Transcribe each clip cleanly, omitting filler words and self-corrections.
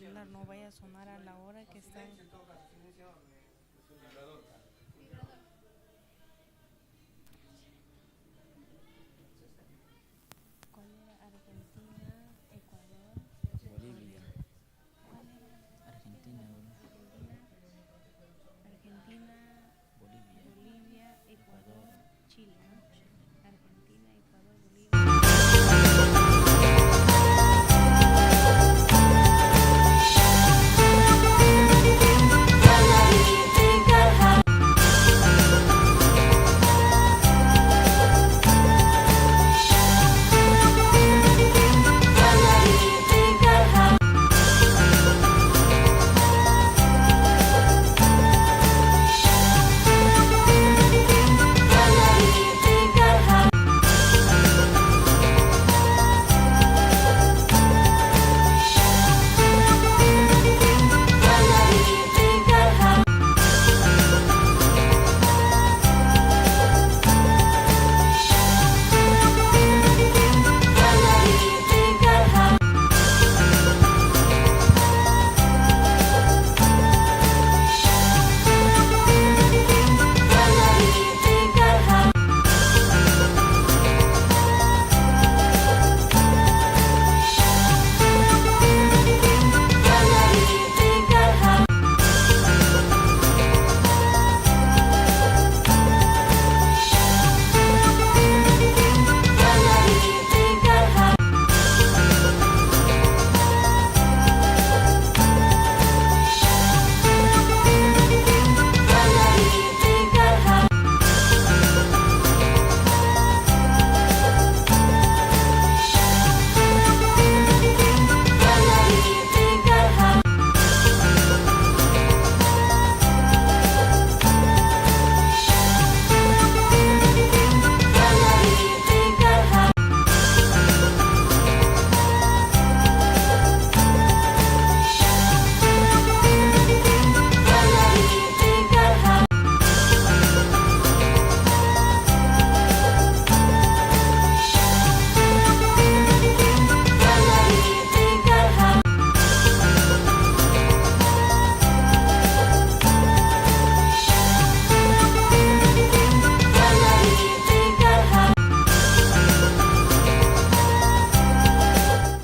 celular no vaya a sonar a la hora que están. ¿Cuál era? Argentina, Ecuador, Bolivia. ¿Cuál era? Argentina, Argentina, Bolivia, Bolivia, Ecuador, Ecuador, Chile, ¿no? Argentina, Ecuador, Bolivia.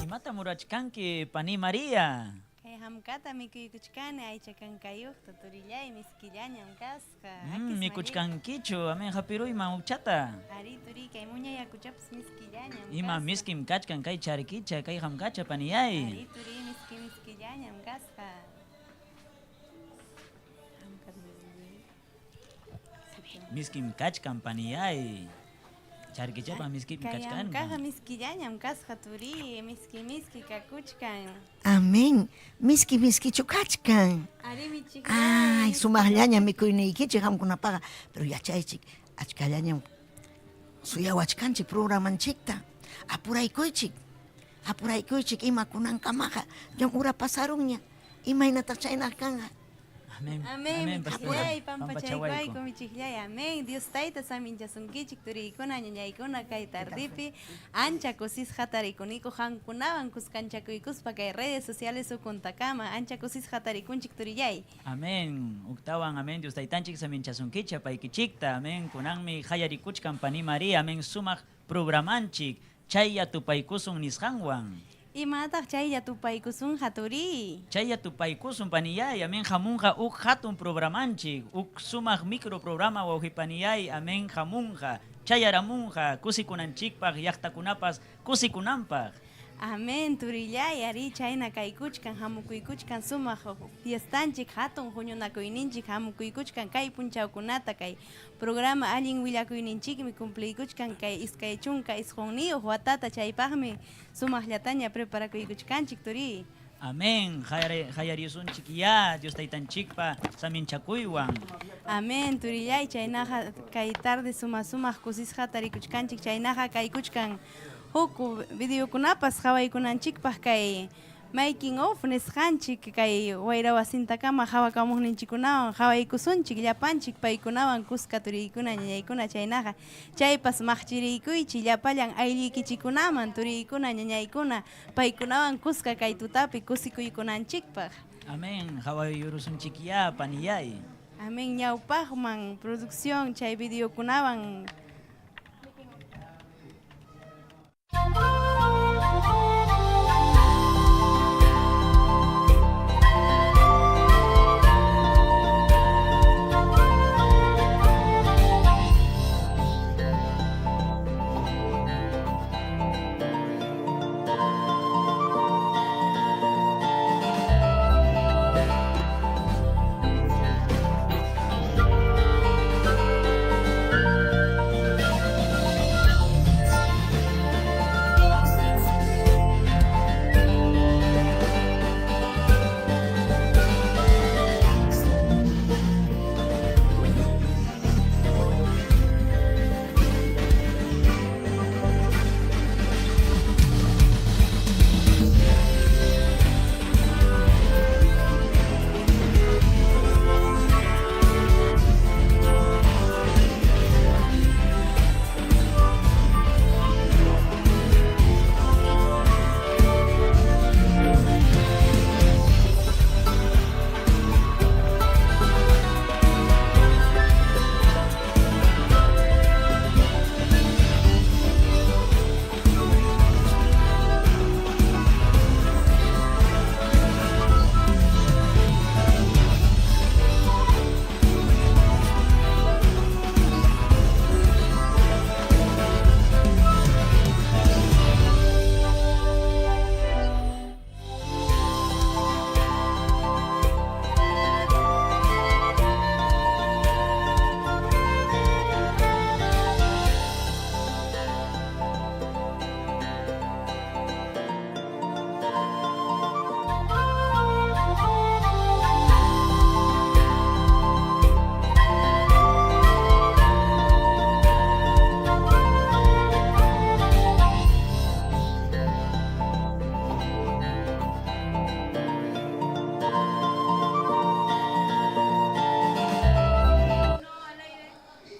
Imatam rurachkanki, pani María? Kay hamkata mikuykuchkani aycha kankayuqta turillay miskillañam kasqa. Mikuchkankichu, amén hapiruyman hukchata. Arí turi kay muña yakuchapas miskillañam. Ima miskim kachkan kay charkicha, kay hamkacha paniyay. Arí turi miski miskillañam kasqa. Miskim kachkan paniyay. Charkichapa miskim kachkan. Kay miskillañam kasqa turi, miski miski kakuchkan. Amén. Miski miskichu kachkan. Arí michik. Ay, sumaqllaña mikuyniykichik qamkunapaqa, pero yachaychik, achkallañam suyawachkanchik programanchikta. Apuraykuychik. Apuraykuychik ima kunankamaqa. Ñam hora pasarunña. Imaynataq chaynaq kanqa? Amén. Amén, pastora. michikllay, pampachaywayku, michikllay, amén. Dios tayta saminchasunkichik, turiykuna, ñañaykuna, kay tardipi, ancha kusisqa tarikuniku, qamkunawan kuskanchakuykuspa kay redes sociales ukuntakama, ancha kusisqa tarikunchik turillay. Amén. Uktawan, amén. Dios taytanchik saminchasunkicha, paykichikta, amén. Kunanmi hayarikuchkan pani María, amén. Sumaq programanchik, chaylla tupaykusun nisqanwan. Imataq chaylla tupaykusunqa turi? Chaylla tupaykusun paniyay, amén. Hamunqa uk hatun programanchik, uk sumaq micro programa wawqi paniyay, amén. Hamunqa, chayaramunqa, kusikunanchikpaq, llaqtakunapas kusikunanpaq. Amén, turillay, arí chayna kaykuchkan, hamukuykuchkan sumaq fiestanchik, hatun huñunakuyninchik, hamukuykuchkan kay punchawkunata, kay programa allin willakuyninchikmi cumpliykuchkan kay 29 watata, chaypaqmi sumaqllataña preparakuykuchkanchik, turi. Amén, hayarisunchik ya, Dios taytanchikpa saminchakuywan. Amén, turillay, chaynaqa kay tarde suma sumaq kusisqa tarikuchkanchik, chaynaqa kaykuchkan huk videokunapas qhawaykunanchikpaq kay Making of nisqanchik kay wayra wasintakama qhawakamuqninchikkunawan qhawaykusunchik llapanchik paykunawan kuska turiykuna ñañaykuna chaynaqa chaypas maqchiriykuychik llapallan aylluykichikkunaman turiykuna ñañaykuna paykunawan kuska kay tutapi kusikuykunanchikpaq. Amén, qhawayurusunchikyá paniyay. Amén, ñawpaqman producción chay videokunawan.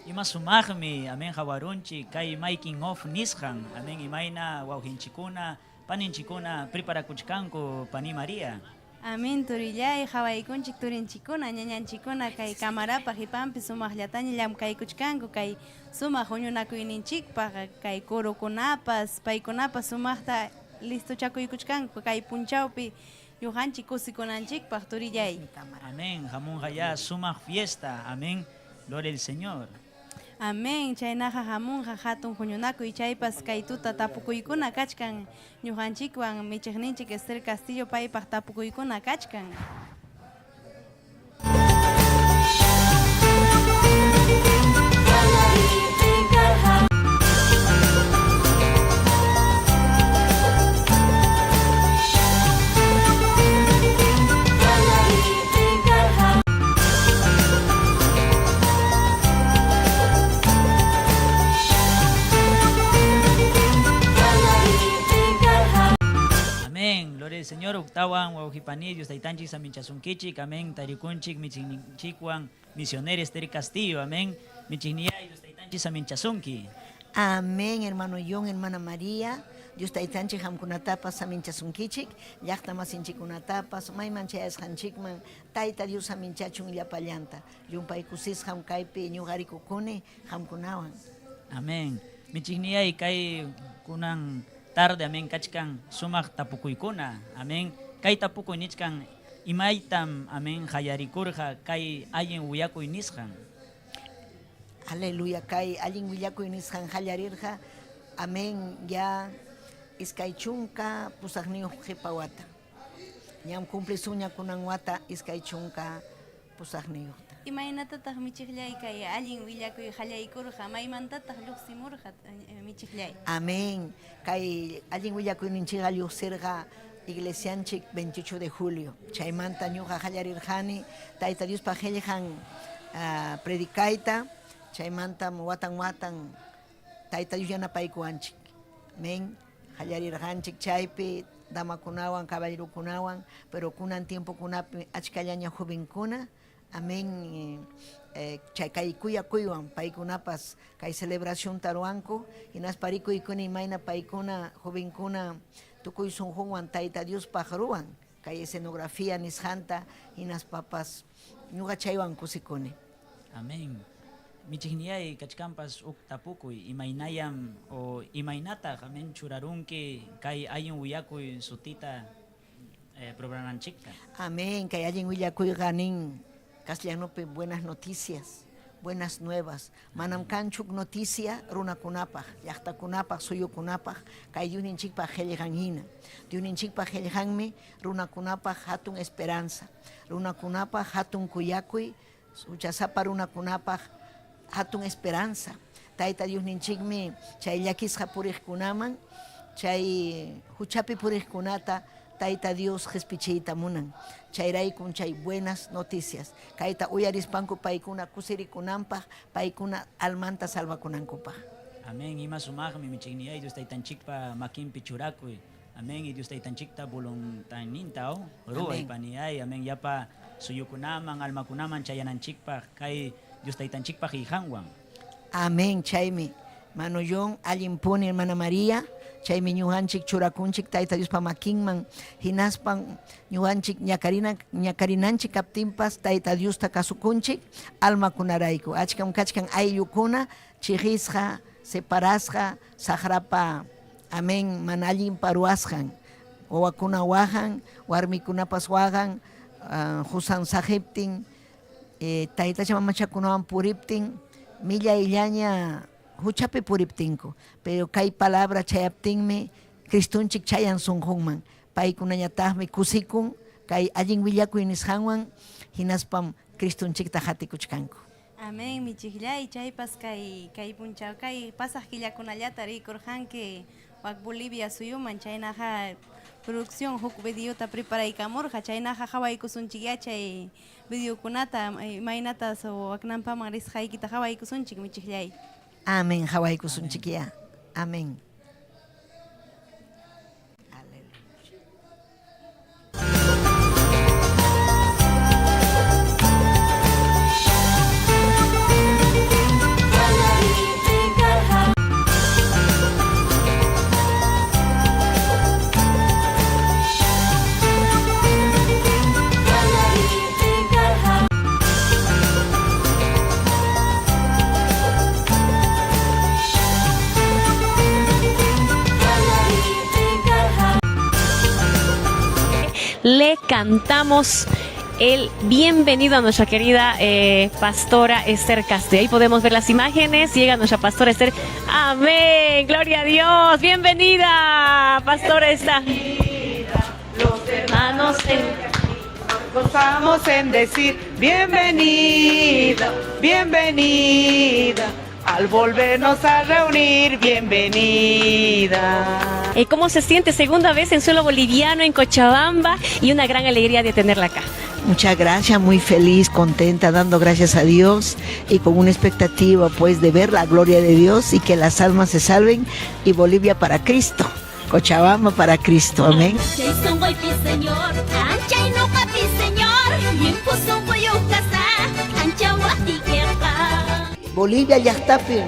Ima sumaqmi, amén hawarunchik kay making of nisqan, amén imayna wawqinchikuna, paninchikuna preparakuchkanku pani María. Amén turillay, qhawaykunchik turinchikkuna, ñañanchikkuna kay camarapa qipanpi sumaqllataña llamkaykuchkanku kay sumaq huñunakuyninchikpaq, kay corokunapas, paykunapas sumaqta listochakuykuchkanku kay punchawpi ñuqanchik kusikunanchikpaq turillay. Amén, hamunqa ya sumaq fiesta, amén, gloria al Señor. Amén, chaynaqa hamunqa hatun huñunakuy chaypas kay tuta tapukuykuna kachkan ñuqanchikwan michiqninchik Esther Castillo paypaq tapukuykuna kachkan. Amén. Gloria al Señor. Uktawan, wawqipani, Dios taytanchik saminchasunkichik. Amén. Tarikunchik, michiqninchikwan, misionero Esther Castillo. Amén. Michiqniyay, Dios taytanchik saminchasunki. Amén, hermano John, hermana María. Dios taytanchik qamkunatapas saminchasunkichik, llaqta masinchikkunatapas, mayman chayasqanchikman Tayta Dios saminchachun llapallanta. Llumpay kusisqam kaypi ñuqarikukuni qamkunawan. Amén. Michiqniyay kay kunan tarde, amén, kachkan sumaq tapukuykuna. Amén. Kay tapukuy nichkan imaytam, amén, qayarikurqa kay allin willakuy nisqan. Aleluya, kay allin willakuy nisqan qallarirqa, amén, ya 28 qipa wata. Ñam cumplisunña kunan wata 28ta. Imaynatataq michiqllay kay allin willakuy qallaykurqa? Maymantataq lluqsimurqa michiqllay? Amén. Kay allin willakuyninchikqa lluqsirqa iglesianchik 28 de julio. Chaymanta ñuqa qallarirqani Tayta Diospa qillqan predicayta, chaymantam watan watan Tayta Dios yanapaykuwanchik. Amén. Qallarirqanchik chaypi. damakunawan, caballerokunawan, pero kunan tiempokunapi achkallaña jovenkuna, amén, chay kay kuyakuywan paykunapas kay celebracionta ruwanku, hinaspa rikuykuni imayna paykuna jovenkuna tukuy sunqunwan Tayta Diospaq ruwan kay escenografía nisqanta, hinaspapas ñuqa chaywan kusikuni. Amén. Michiqniyay kachkanpas huk tapukuy, imaynayam o imaynataq amén churarunki kay allin willakuy sutita programanchikta? Amén, kay allin willakuyqa nin castellanopi buenas noticias, buenas nuevas. Manam kanchu huk noticia runakunapaq, llaqtakunapaq, suyukunapaq, kay Diosninchikpaq qillqan hina. Diosninchikpaq qillqanmi runakunapaq hatun esperanza, runakunapaq hatun kuyakuy, huchasapa runakunapaq hatun esperanza. Tayta Diosninchikmi chay llakisqa puriqkunaman, chay huchapi puriqkunata Tayta Dios qespichiyta munan. Chayraykum chay buenas noticias kayta uyarispanku paykuna kusirikunanpaq, paykuna almanta salvakunankupaq. Amén. Ima sumaqmi michiqniyay Dios Taytanchikpa makinpi churakuy. Amén. Y Dios Taytanchikta voluntadninta o ruway paniyay. Amén. Llapa suyukunaman, almakunaman chayananchikpaq kay Dios Taytanchikpa qillqanwan. Amén. Chaymi mano John, allinpuni hermana María, chaymi ñuqanchik churakunchik Tayta Diospa makinman, hinaspan ñuqanchik ñakarina ñakarinanchik kaptinpas Tayta Diosta kasukunchik almakunarayku. Achkam kachkan ayllukuna chiqisqa, separasqa, saqrapa, amén, mana allinpa ruwasqan. Wawakuna waqan, warmikunapas waqan, qusan saqiptin, taytacha mamachakunawan puriptin, millayllaña huchapi puriptinku. Pero kay palabra chayaptinmi Cristonchik chayan sunqunman. Paykunañataqmi kusikun kay allin willakuy nisqanwan, hinaspam Cristonchikta qatikuchkanku. Amén, michiqllay, chaypas kay kay punchaw kay pasaq killakunallata rikurqanki wak Bolivia suyuman, chaynaqa producción huk videota preparaykamurqa, chaynaqa qawaykusunchikyá chay videokunata, imaynatas waknanpaman risqaykita qawaykusunchik, michiqllay. Amén, qawaykusunchikyá. Amén. Le cantamos el bienvenido a nuestra querida pastora Esther Castillo. Ahí podemos ver las imágenes. Llega nuestra pastora Esther. Amén. Gloria a Dios. Bienvenida, pastora Esther. Los hermanos gozamos en decir bienvenida, bienvenida. Al volvernos a reunir, bienvenida. ¿Cómo se siente? Segunda vez en suelo boliviano, en Cochabamba, y una gran alegría de tenerla acá. Muchas gracias, muy feliz, contenta, dando gracias a Dios y con una expectativa pues de ver la gloria de Dios y que las almas se salven y Bolivia para Cristo, Cochabamba para Cristo, amén. Bolivia llaqtapi,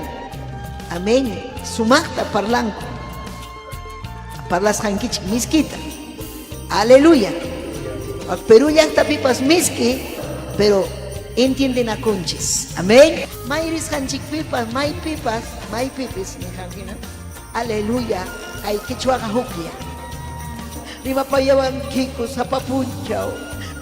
amén, sumaqta parlanku, parlasqankichik miskita, aleluya. Perú llaqtapipas miski, pero entiendenakunchis, amén. May risqanchikpipas, maypipas, maypipis, niqanhina, aleluya, kay quechuaqa huklla. Rimapayawankiku sapa punchaw,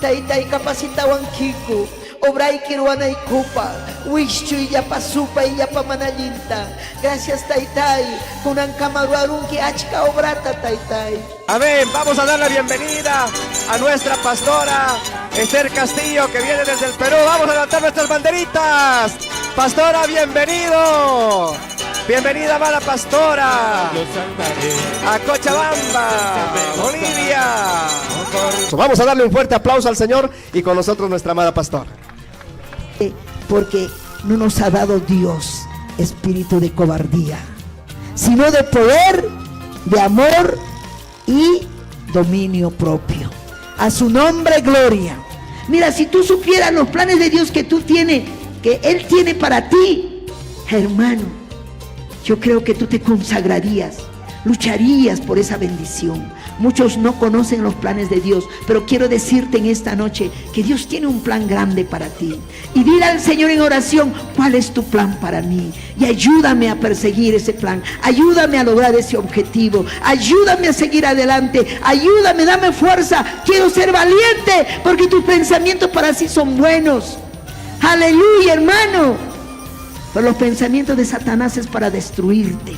taytay capacitawankiku, obrayki ruwanaykupaq, wischuy llapa supay llapa mana allinta. Gracias taytay, kunankama ruwarunki achka obrata taytay. Amén, vamos a dar la bienvenida a nuestra pastora Esther Castillo, que viene desde el Perú. Vamos a levantar nuestras banderitas. Pastora, bienvenido. Bienvenida, amada pastora, a Cochabamba, Bolivia. Vamos a darle un fuerte aplauso al Señor y con nosotros nuestra amada pastora. Porque no nos ha dado Dios espíritu de cobardía, sino de poder, de amor y Dominio propio. A su nombre, gloria. Mira, si tú supieras los planes de Dios que tú tienes, que Él tiene para ti, hermano, yo creo que tú te consagrarías, lucharías por esa bendición. Muchos no conocen los planes de Dios, pero quiero decirte en esta noche que Dios tiene un plan grande para ti. Y dile al Señor en oración, ¿cuál es tu plan para mí? Y ayúdame a perseguir ese plan, ayúdame a lograr ese objetivo, ayúdame a seguir adelante, ayúdame, dame fuerza, quiero ser valiente porque tus pensamientos para sí son buenos. Aleluya, hermano. Pero los pensamientos de Satanás es para destruirte.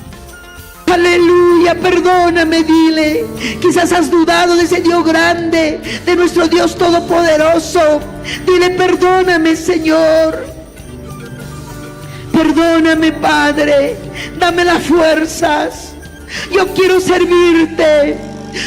Aleluya, perdóname, dile. Quizás has dudado de ese Dios grande, de nuestro Dios todopoderoso. Dile, perdóname, Señor. Perdóname, Padre. Dame las fuerzas. Yo quiero servirte.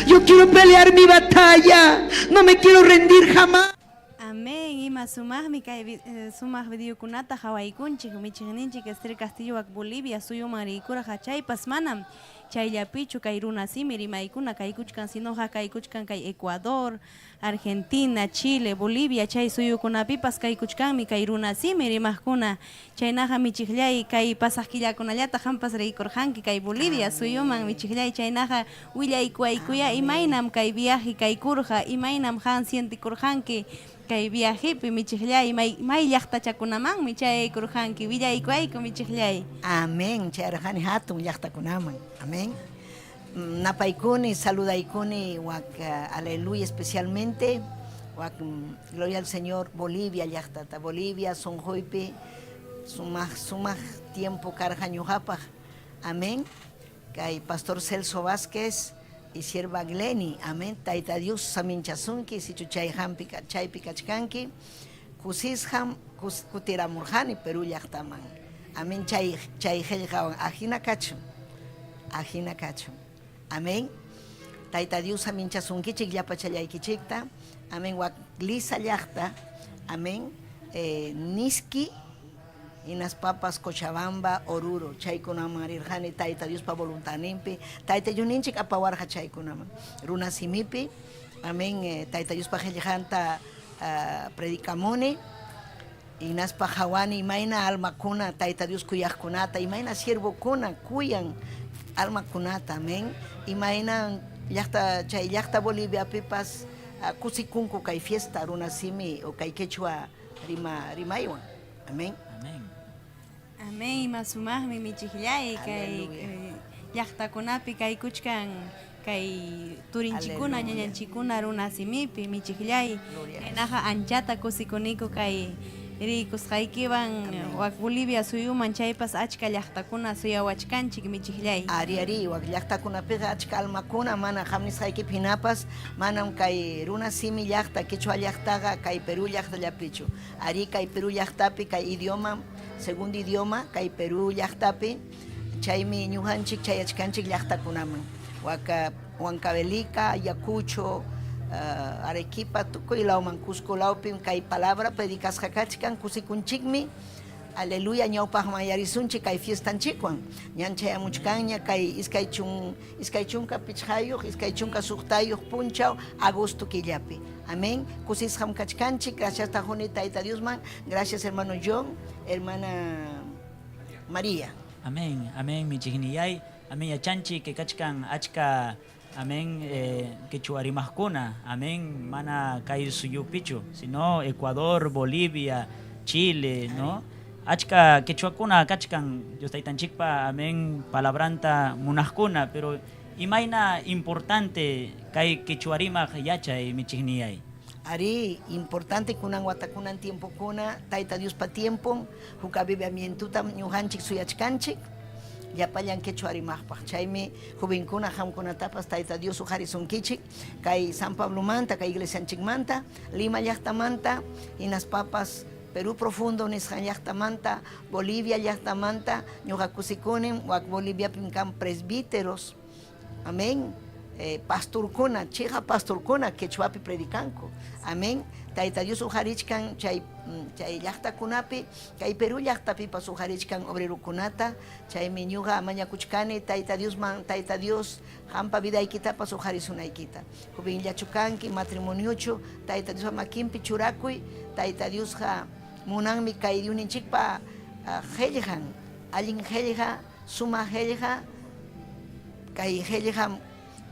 Yo quiero pelear mi batalla. No me quiero rendir jamás. Amén. Ima sumaqmi kay sumaq videokunata qhawaykunchik michiqninchik Esther Castillo wak Bolivia suyuman riykurqa chaypas manam chayllapichu kay runa simi rimaykuna kaykuchkan sinoqa kaykuchkan kay Ecuador, Argentina, Chile, Bolivia chay suyukunapipas kaykuchkanmi kay runa simi rimaqkuna chaynaqa michiqllay kay pasaq killakunallataq qampas riykurqanki kay Bolivia suyuman michiqllay chaynaqa willaykuwaykuyá imaynam kay viaje kaykurqa imaynam qan sientikurqanki kay viajepi michiqllay may may llaqtachakunamanmi chayaykurqanki willaykuwayku michiqllay. Amén chayarqani hatun llaqtakunaman amén napaykuni saludaykuni wak aleluya especialmente wak gloria al Señor Bolivia llaqtata Bolivia sunquypi sumaq sumaq tiempo karqa ñuqapaq amén kay pastor Celso Vásquez y sierva Gleni amén Tayta Dios saminchasunki sichu chay hampi chaypi kachkanki kusisqam kutiramurqani Perú llaqtaman amén chay chay qillqawan ajina kachun ajina kachun amén Tayta Dios saminchasunkichik llapachallaykichikta amén wak Lisa llaqta amén Niski hinaspapas Cochabamba, Oruro chaykunaman rirqani Tayta Diospa voluntadninpi Tayta Diosninchik apawarqa chaykunaman runa simipi amén Tayta Diospa qillqanta predicamuni hinaspa qhawani imayna almakuna Tayta Dios kuyaqkunata imayna siervokuna kuyan almakunata amén imayna llaqta chay llaqta Boliviapipas kusikunku kay fiesta runa simi o kay quechua rima rimaywan amén. Amén. Amén, ima sumaqmi michiqllay kay llaqtakunapi kaykuchkan kay turinchikuna ñañanchikuna runa simipi michiqllay chaynaqa anchata kusikuniku kay riykusqaykiwan wak Bolivia suyuman chaypas achka llaqtakuna suyawachkanchik michiqllay. Ari ari wak llaqtakunapiqa achka almakuna mana qam nisqaykipi hinapas manam kay runa simi llaqta quechua llaqtaqa kay Perú llaqtallapichu ari kay Perú llaqtapi kay idioma segundo idioma kay Perú llaqtapi chaymi ñuqanchik chayachkanchik llaqtakunaman wak Huancavelica, Ayacucho, Arequipa tukuy lawman Cusco lawpim kay palabra predicasqa kachkan kusikunchikmi aleluya ñawpaqman yarisunchik kay fiestanchikwan ñan chayamuchkanña kay 25 26 punchaw agosto killapi amén kusisqam kachkanchik graciasta quni Tayta Diosman gracias hermano John hermana María. Amén, amén michiqniyay, amén yachanchik kachkan achka amén quechua rimaqkuna, amén mana kay suyupichu, sino Ecuador, Bolivia, Chile, no? Achka quechuakuna kachkan Dios Taytanchikpa amén palabranta munaqkuna, pero imayna importante kay quechua rimaq yachay michiqniyay. Arí, importante kunan watakunan tiempokuna Tayta Diospa tiempon huk avivamientotam ñuqanchik suyachkanchik llapallan quechua rimaqpaq chaymi jovenkuna qamkunatapas Tayta Dios uqarisunkichik kay San Pablomanta kay iglesianchikmanta Lima llaqtamanta hinaspapas Perú profundo nisqan llaqtamanta Bolivia llaqtamanta ñuqa kusikunim wak Boliviapim kan presbíteros amén. Pastorkuna, chiqa pastorkuna quechuapi predicanku. Amén. Tayta Dios uqarichkan chay chay llaqtakunapi, kay Perú llaqtapipas uqarichkan obrerokunata, chaymi ñuqa mañakuchkani Tayta Diosman, Tayta Dios qampa vidaykitapas uqarisunaykita. Jovenllachu kanki, matrimoniochu, Tayta Diospa makinpi churakuy, Tayta Diosqa munanmi kay Diosninchikpa qellqan, allin qellqa, Sumaq qellqa, Kay qellqam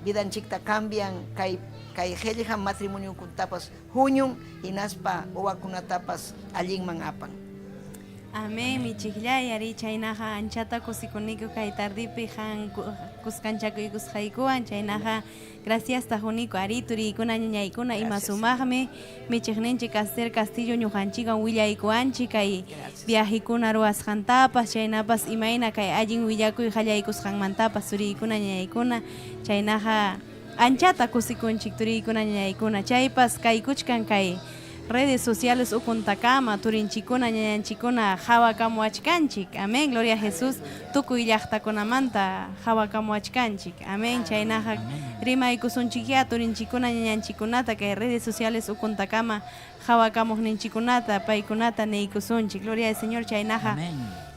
vidanchikta cambian, kay kay qellqam matrimoniokunatapas huñun hinaspa wawakunatapas allinman apan. Amén, michiqllay, arí chaynaqa anchata kusikuniku kay tardipi qan kuskanchakuykusqaykuwan, chaynaqa graciasta quniku, arí turiykuna ñañaykuna ima sumaqmi Michiqninchik Esther Castillo ñuqanchikwan willaykuwanchik kay viajekuna ruwasqantapas, chaynapas imayna kay allin willakuy qallaykusqanmantapas turiykuna ñañaykuna, chaynaqa anchata kusikunchik turiykuna ñañaykuna, chaypas kaykuchkan kay redes sociales ukuntakama turinchikkuna ñañanchikkuna qhawakamuwachkanchik, amén, gloria a Jesús, tukuy llaqtakunamanta qhawakamuwachkanchik, amén, chaynaqa rimaykusunchikyá turinchikkuna ñañanchikkunata kay redes sociales ukuntakama qhawakamuqninchikkunata paykunata niykusunchik, gloria al Señor, chaynaqa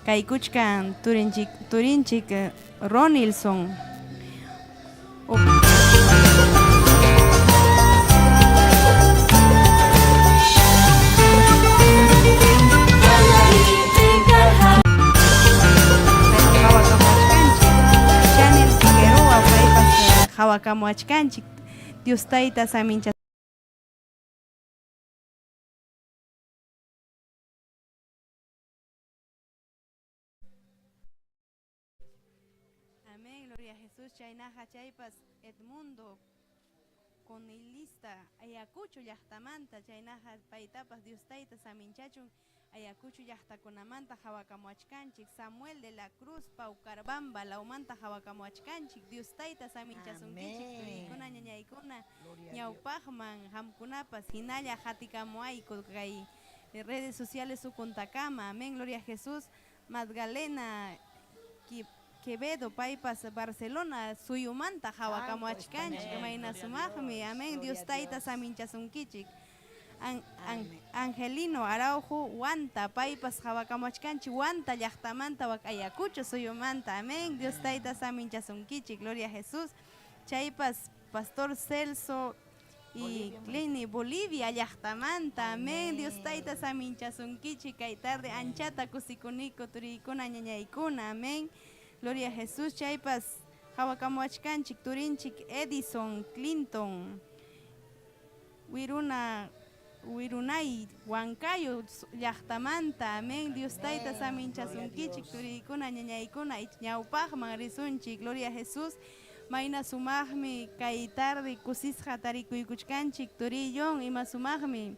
kaykuchkan turinchik turinchik Ronilson. Chanel Figueroa paypas qhawakamuwachkanchik Dios Tayta samincha. Amén, gloria a Jesús. Chaynaqa chaypas Edmundo Conilista Ayacucho llaqtamanta, chaynaqa paytapas Dios Tayta saminchachun Ayacucho llaqtakunamanta qhawakamuwachkanchik. Samuel de la Cruz Paucarbamba lawmanta qhawakamuwachkanchik. Dios Tayta saminchasunkichik, turiykuna, ñañaykuna, ñawpaqman qamkunapas hinalla qatikamuwayku kay redes sociales ukuntakama. Amén, gloria a Jesús. Magdalena Quevedo paypas Barcelona suyumanta qhawakamuwachkanchik, mayna sumaqmi. Amén. Dios Tayta saminchasunkichik. Angelino Araujo Huanta paypas qhawakamuwachkanchik Huanta llaqtamanta wak Ayacucho suyumanta. Amén. Dios Tayta saminchasunkichik. Gloria a Jesús. Chaypas Pastor Celso y Clini, Bolivia llaqtamanta. Amén. Dios Tayta saminchasunkichik kay tarde anchata kusikuniku turiykuna ñañaykuna. Amén. Gloria a Jesús. Chaypas qhawakamuwachkanchik turinchik Edison Clinton Wiruna Wirunay Huancayo llaqtamanta. Amén. Dios Tayta saminchasunkichik turiykuna ñañaykuna ñawpaqman risunchik. Gloria a Jesús. Mayna sumaqmi kay tarde kusisqa tarikuykuchkanchik turillon, ima sumaqmi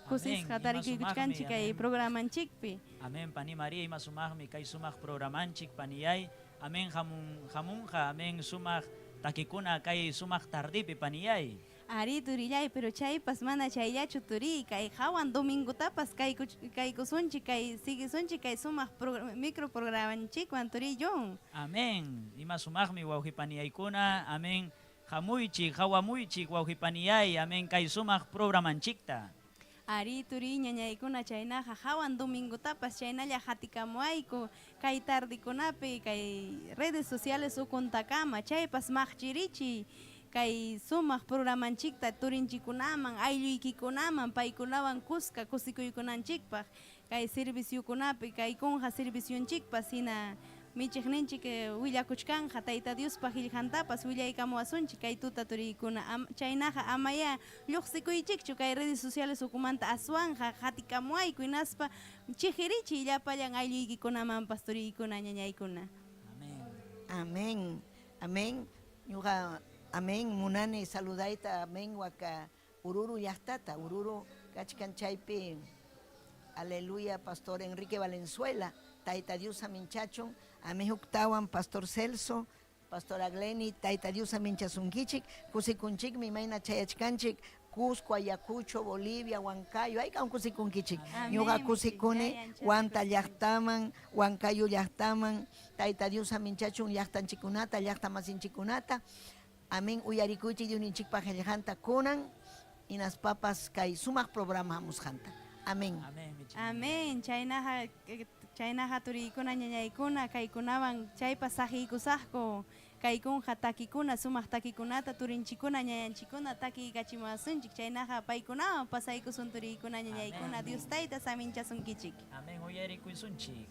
kusisqa tarikuykuchkanchik kay programanchikpi. Amén, pani María, ima sumaqmi kay sumaq programanchik, paniyay. Amén, hamun, hamunqa, amén, sumaq takikuna kay sumaq tardepi, paniyay. Arí turillay, pero chaypas mana chayllachu turiy, kay hawan domingotapas kaykusunchik, kay siguisunchik kay sumaq micro programanchikwan turillon. Amén. Ima sumaqmi wawqi paniyaykuna. Amén. Hamuychik, hawamuychik wawqi paniyay. Amén. Kay sumaq programanchikta. Arí turiy ñañaykuna chaynaqa hawan domingotapas chaynalla qatikamuwayku kay tardekunapi kay redes sociales ukuntakama chaypas maqchirichiy kay sumaq programanchikta turinchikkunaman aylluykikunaman paykunawan kuska kusikuykunanchikpaq kay serviciokunapi kay kunqa servicionchikpas hina michiqninchik willakuchkanqa Tayta Diospa qillqantapas willaykamuwasunchik kay tuta turiykuna chaynaqa amayá lluqsikuychikchu kay redes sociales ukumanta aswanqa qatikamuwayku hinaspa chiqirichiy llapallan aylluykikunamanpas turiykuna ñañaykuna. Amén. Amén. Ñuqa amén munani saludayta amén waka Ururu llaqtata, Ururu kachkan chaypi, aleluya, Pastor Enrique Valenzuela, Tayta Dios aminchachun, amén huktawan Pastor Celso, Pastora Gleni, Tayta Dios aminchasunkichik, kusikunchikmi imayna chayachkanchik, Cusco, Ayacucho, Bolivia, Huancayo, hayk'am kusikunkichik, ñuqa kusikuni Huanta llaqtaman, Huancayo llaqtaman, Tayta Dios aminchachun llaqtanchikkunata, llaqtamasinchikkunata. Amén. Uyarikuychik Diosninchikpa qillqanta kunan hinaspapas kay sumaq programa hamusqanta. Amén. Amén. michi. Amén. Chaynaqa chaynaqa turiykuna ñañaykuna kaykunawan chaypas saqiykusaqku kaykunqa takikuna sumaq takikunata turinchikuna ñañanchikuna takiykachimuwasunchik chaynaqa paykunawan pasaykusun turiykuna ñañaykuna Amén. Dios tayta saminchasunkichik. Amén. Uyarikuysunchik.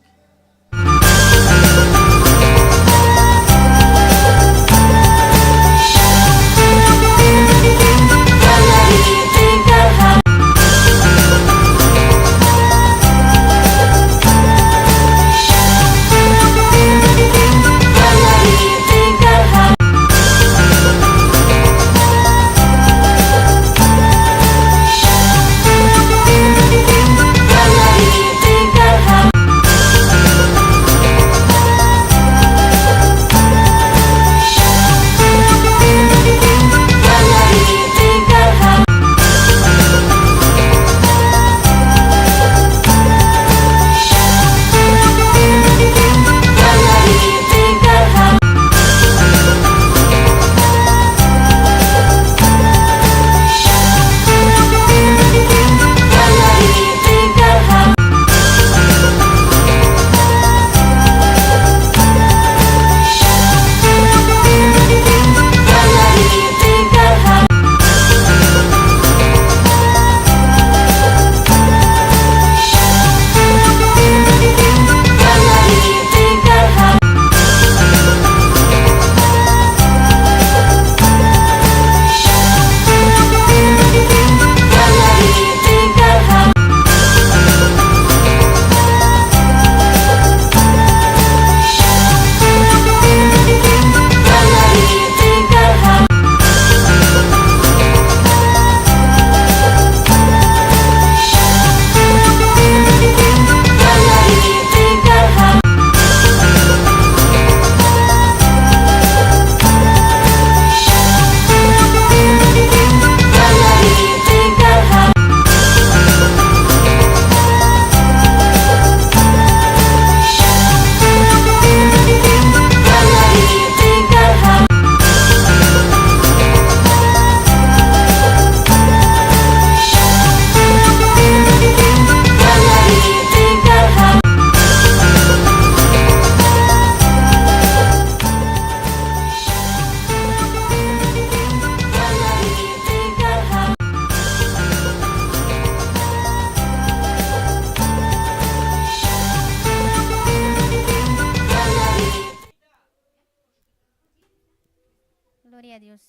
Gloria a Dios.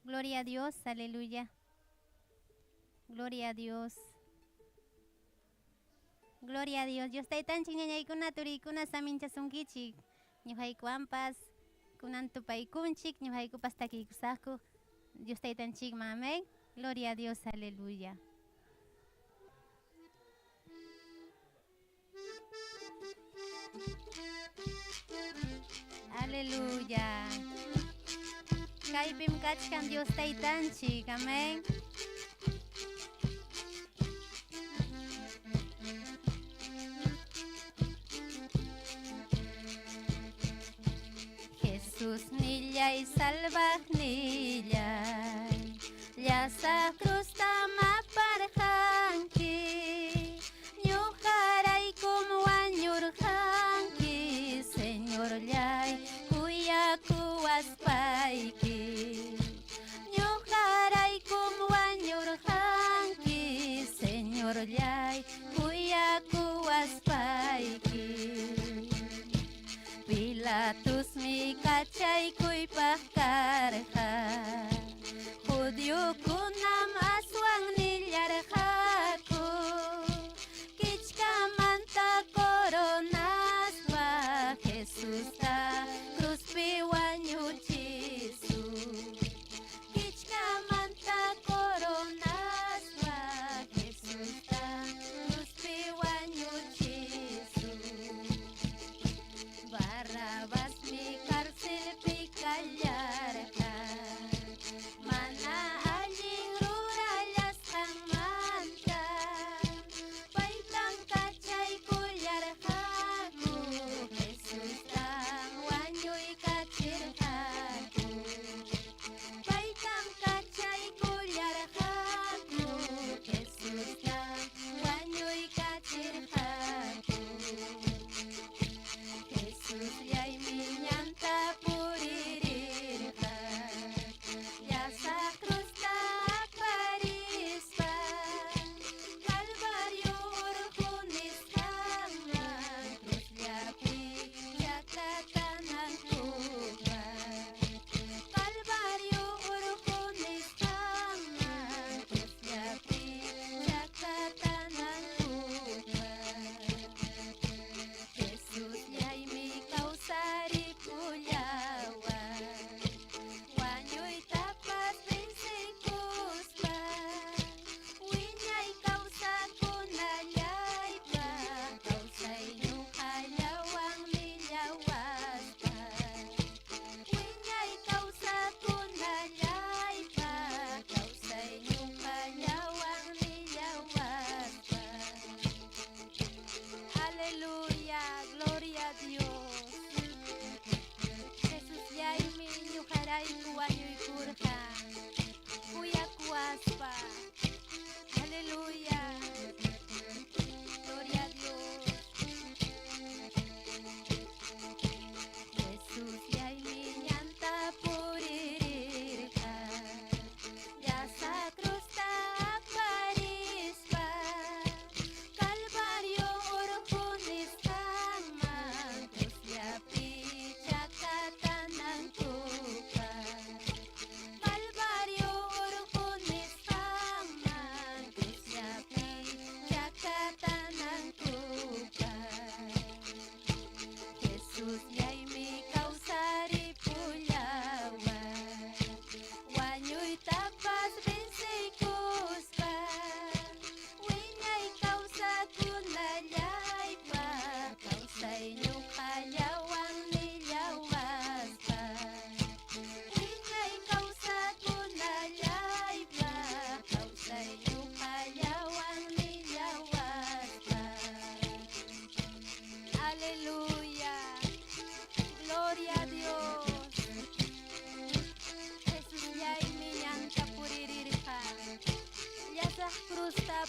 Gloria a Dios, aleluya. Gloria a Dios. Gloria a Dios. Dios taytanchik ñañaykuna turiykuna saminchasunkichik. Ñuqaykuwanpas kunan tupaykunchik, ñuqaykupas takiykusaqku. Dios taytanchikman, amén. Gloria a Dios, aleluya. Aleluya. Kaypim kachkan Dios taytanchik, amén. Jesús nillay salvaj nillay llasa cruzta maparqanki ñuqaraykum wañurqanki Señorllay kuyakuwaspayki ñuqaraykum wañurqanki Señorllay kuyakuwaspayki Pilatusmi kachaykuypaq karqa Judiokunam aswan nillarqaku Kichkamanta coronaspa Jesusta cruzpi wañuchisun Kichkamanta coronaspa Jesusta cruzpi wañuchisun Barrabasmi carcelpi kallarqa mana allin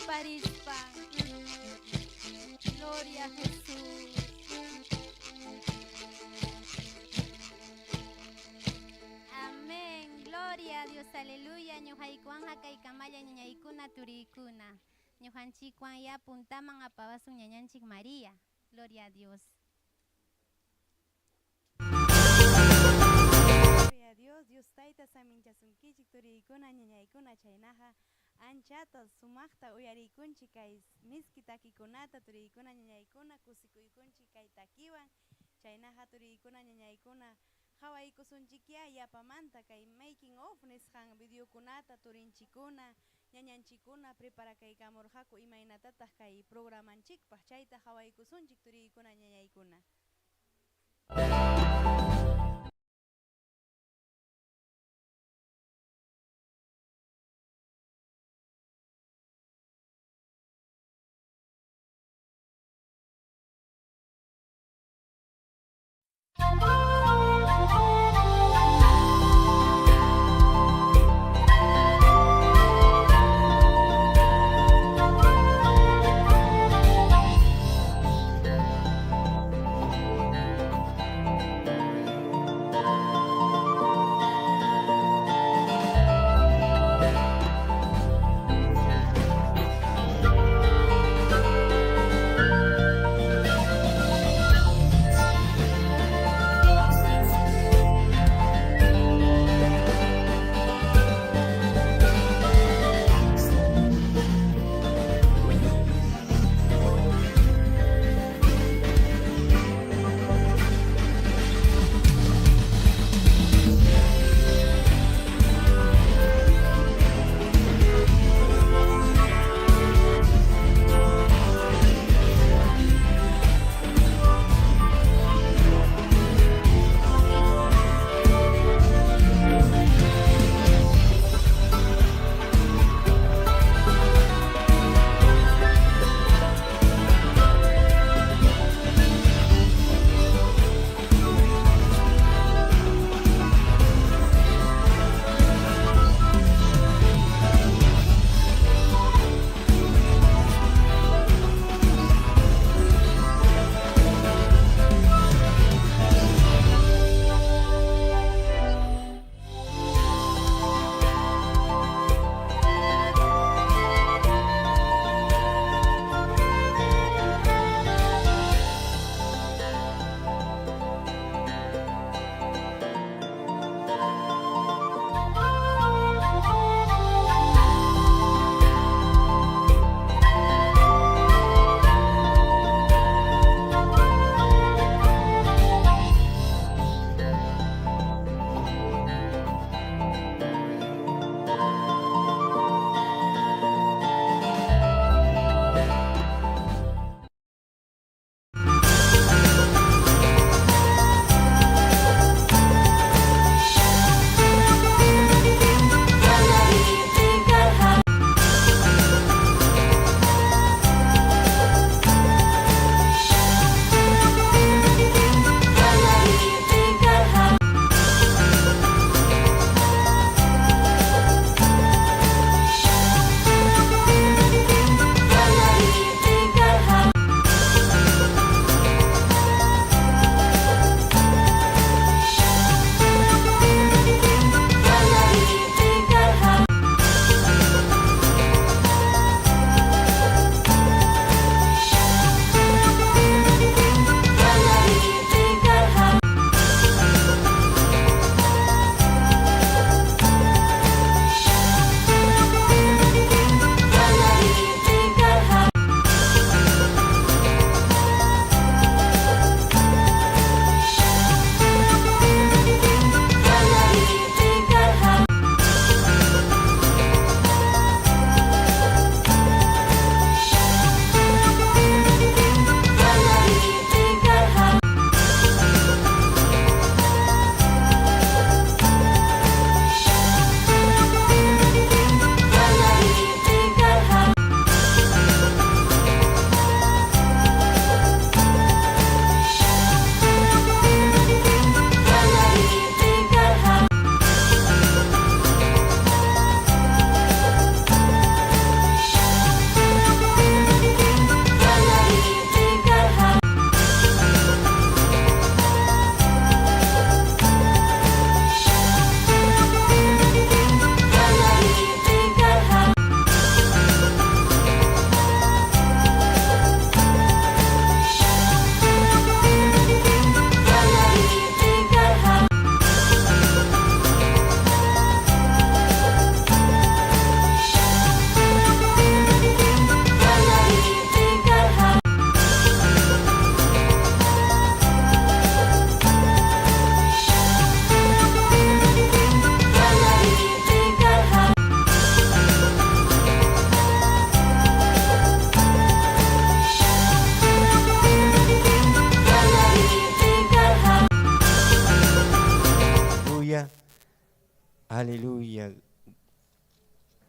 Qaparispan. Gloria a Jesús. Amén. Gloria a Dios. Aleluya. Ñuqaykuwan hakaykamalla ñañaykuna turiykuna. Ñuqanchikwan ya puntaman apawasun ñañanchik María. Gloria a Dios. Gloria a Dios, Dios tayta saminchasunkichik turiykuna ñañaykuna chaynaqa anchata sumaqta uyariykunchik kay miski takikunata turiykuna ñañaykuna kusikuykunchik kay takiwan chaynaqa turiykuna ñañaykuna qhawaykusunchikyá yapamanta kay making of nisqan videokunata turinchikuna ñañanchikuna preparakaykamurqaku imaynatataq kay programanchikpaq chayta qhawaykusunchik turiykuna ñañaykuna.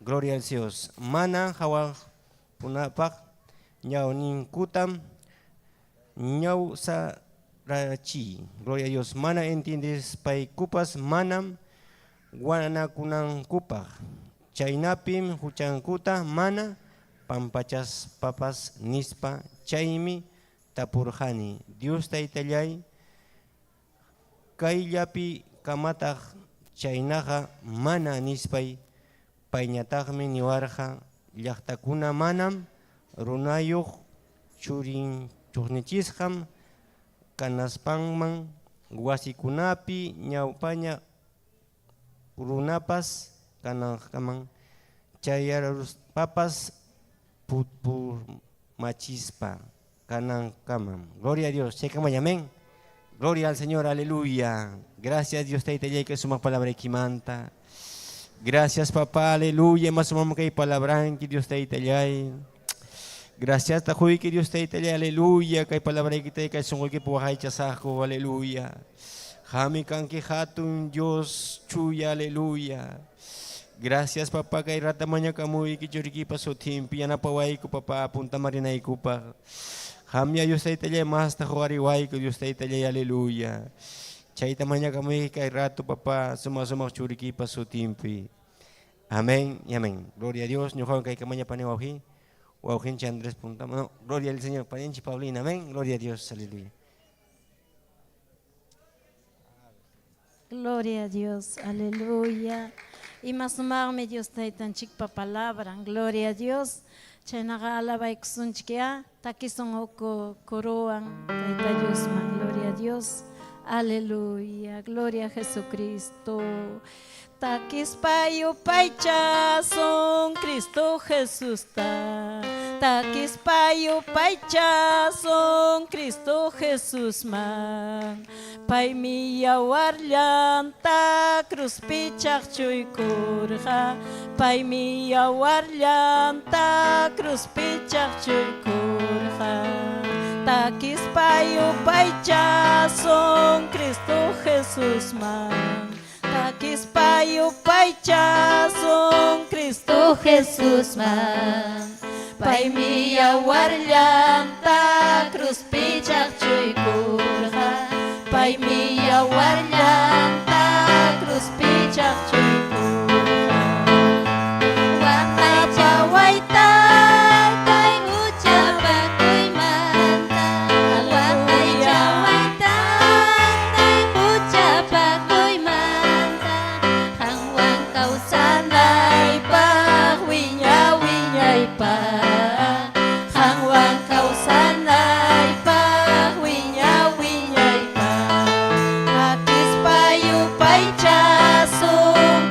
Gloria al Dios. Mana qawaqkunapaq ñawninkutam ñawsarachiy. Gloria a Dios. Mana entiendespaykupas manam wanakunankupaq. Chaynapim huchankuta mana pampachaspapas nispa chaymi tapurqani. Dios Taytallay, kayllapi kamataq chaynaqa mana nispay payñataqmi niwarqa llaqtakuna manam runayuq churin chuqnichisqam kanaspanman wasikunapi ñawpaña runapas kanankaman chayaruspapas purmachispa kanankamam. Gloria a Dios. Chaykama amén. Gloria al Señor, aleluya. Gracias Dios Taytallay kay sumaq palabraykimanta. Gracias papá, aleluya. Más sumam kay palabranki Dios Taytallay. Gracias quyki Dios Taytallay, aleluya. Kay palabraykita kay sunquykipi waqaychasaqku, aleluya. Qammi kanki hatun Dios chuya, aleluya. Gracias papá kay rata mañakamuyki churikipa sutinpi yanapawayku papá puntamarinaykupaq. Qamya Dios Taytallay masta huqariwayku Dios Taytallay, aleluya. Chayta mañakamuyki kay rato papá sumaq sumaq churikipa sutinpi. Amén y amén. Gloria a Dios. Ñuqawan kaykamaña pani wawqi. Wawqinchik Andrés Puntama. No, gloria al Señor. Paninchik Paulina. Amén. Gloria a Dios. Aleluya. Gloria a Dios, aleluya. Ima sumaqmi Dios Taytanchikpa palabran. Gloria a Dios. Chaynaqa alabaykusunchik takisun huk corowan Tayta Diosman. Gloria a Dios. Aleluya. Gloria a Jesucristo. Takispa yupaychasun Cristo Jesusta. Takispa yupaychasun Cristo Jesusman. Paymi yawarllanta cruzpi chaqchuykurqa. Paymi yawarllanta cruzpi chaqchuykurqa. Takispa yupaychasun Cristo Jesusman. Takispa yupaychasun Cristo Jesusman. Paymi yawarllanta cruzpi chaqchuykurqa. Paymi yawarllanta cruzpi chaqchuykurqa. Waqaychaway Taytay huchapakuymanta. Waqaychaway Taytay huchapakuymanta. Qanwan kawsanaypaq wiña wiñaypaq. Qanwan kawsanaypaq wiña wiñaypaq. Takispa yupaychasun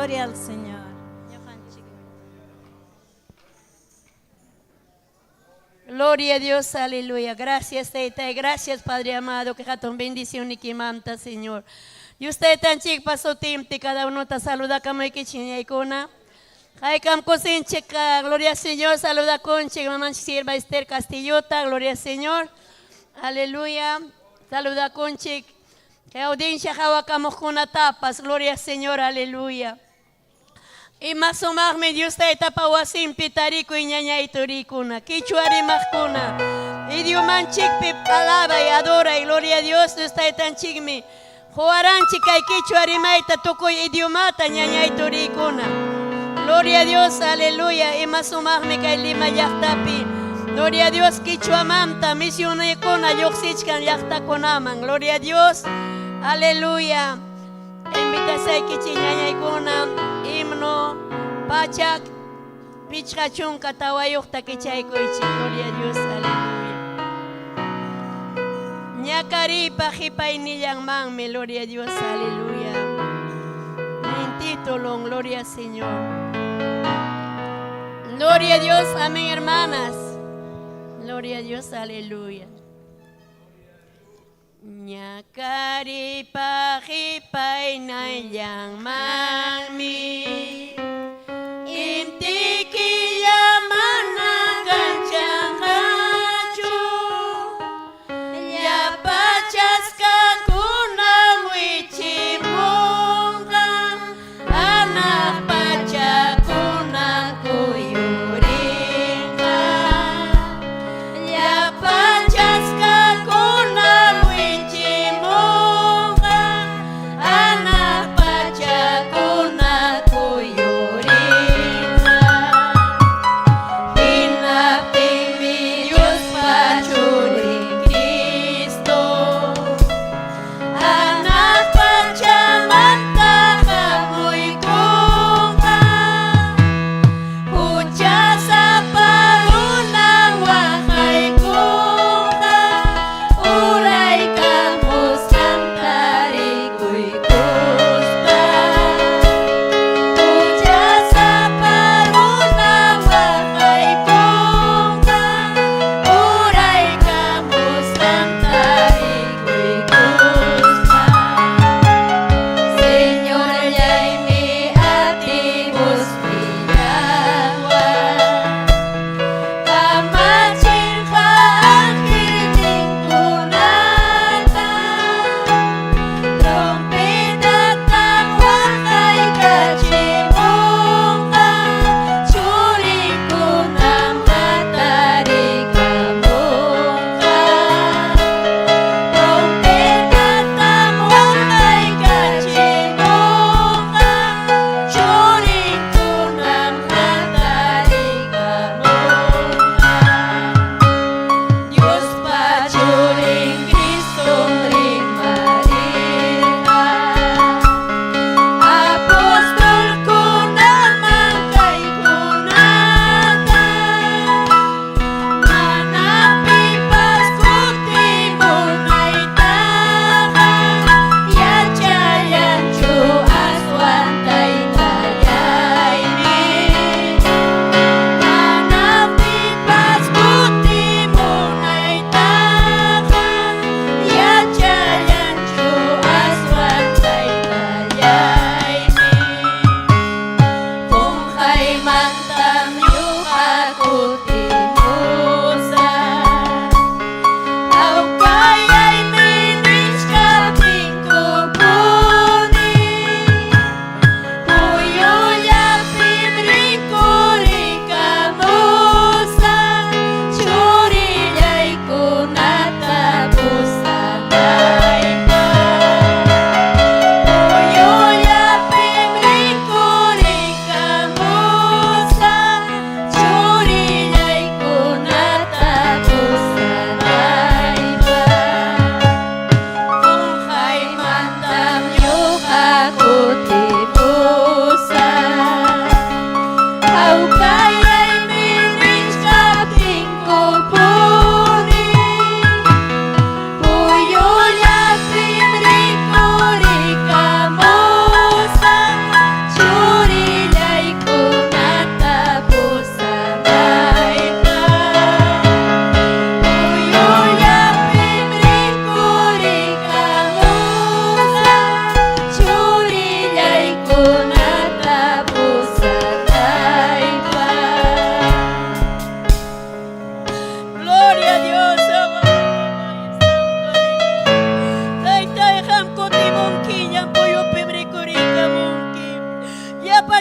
Gloria al Señor. Gloria a Dios, aleluya. Gracias, Tayta. Gracias, Padre amado. Que hatun bendición nikimanta, Señor. Dios Taytanchikpa sutinpi cada uno ta saluda kamaykichik ñañaykuna. Haykam kusinchik, gloria al Señor, saluda kunchik, mamanchik sierva Esther Castillota, gloria al Señor. Aleluya. Saluda kunchik. Kay audiencia hawakamuqkunatapas, gloria al Señor, aleluya. Ima sumaqmi Dios Taytapa wasinpi tarikuy ñañay turikuna, quichua rimaqkuna, idiomanchikpi alabay, adoray, gloria a Dios, Dios Taytanchikmi quwaranchik kay quichua rimayta tukuy idiomata ñañay turikuna. Gloria a Dios, aleluya, ima sumaqmi kay Lima llaqtapi. Gloria a Dios, quichuamanta misionekuna lluqsichkan llaqtakunaman. Gloria a Dios, aleluya. Invitasaykichik ñañaykuna himno 154 kichaykuychik. Gloria a Dios, aleluya. Ñakariypa qipaynillanmanmi, gloria a Dios, aleluya. Nin título, gloria al Señor. Gloria a Dios, amén, hermanas. Gloria a Dios, aleluya. Ñakariypa qipaynallanmanmi inti killa mana kanchanqachu llapa chaskakunam wichimunqa hanaq pachakunam kuyurinqa llapa chaskakunam wichimunqa hanaq pachakunam.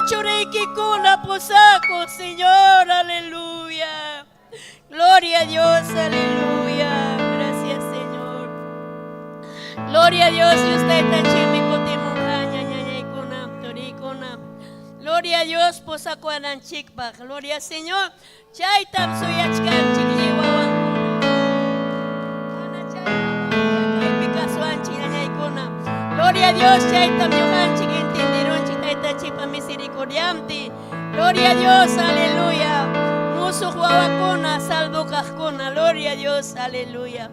churiykikuna pusakuq, Señor, aleluya. Gloria a Dios, aleluya. Gracias, Señor. Gloria a Dios, y usted tachimi kutimunqaña, ñañaykuna, turikuna. Gloria a Dios, pusakuwananchikpaq. Gloria al Señor. Chaytam suyachkanchik lliw wawankuna. Mana chaytam kaypi kasuwanchik ñañaykuna. Gloria a Dios, chaytam ñuqanchik entenderunchik Taytanchikpa misericordianpi. Gloria a Dios, aleluya. Musuq wawakuna, salvo kaqkuna. Gloria a Dios, aleluya.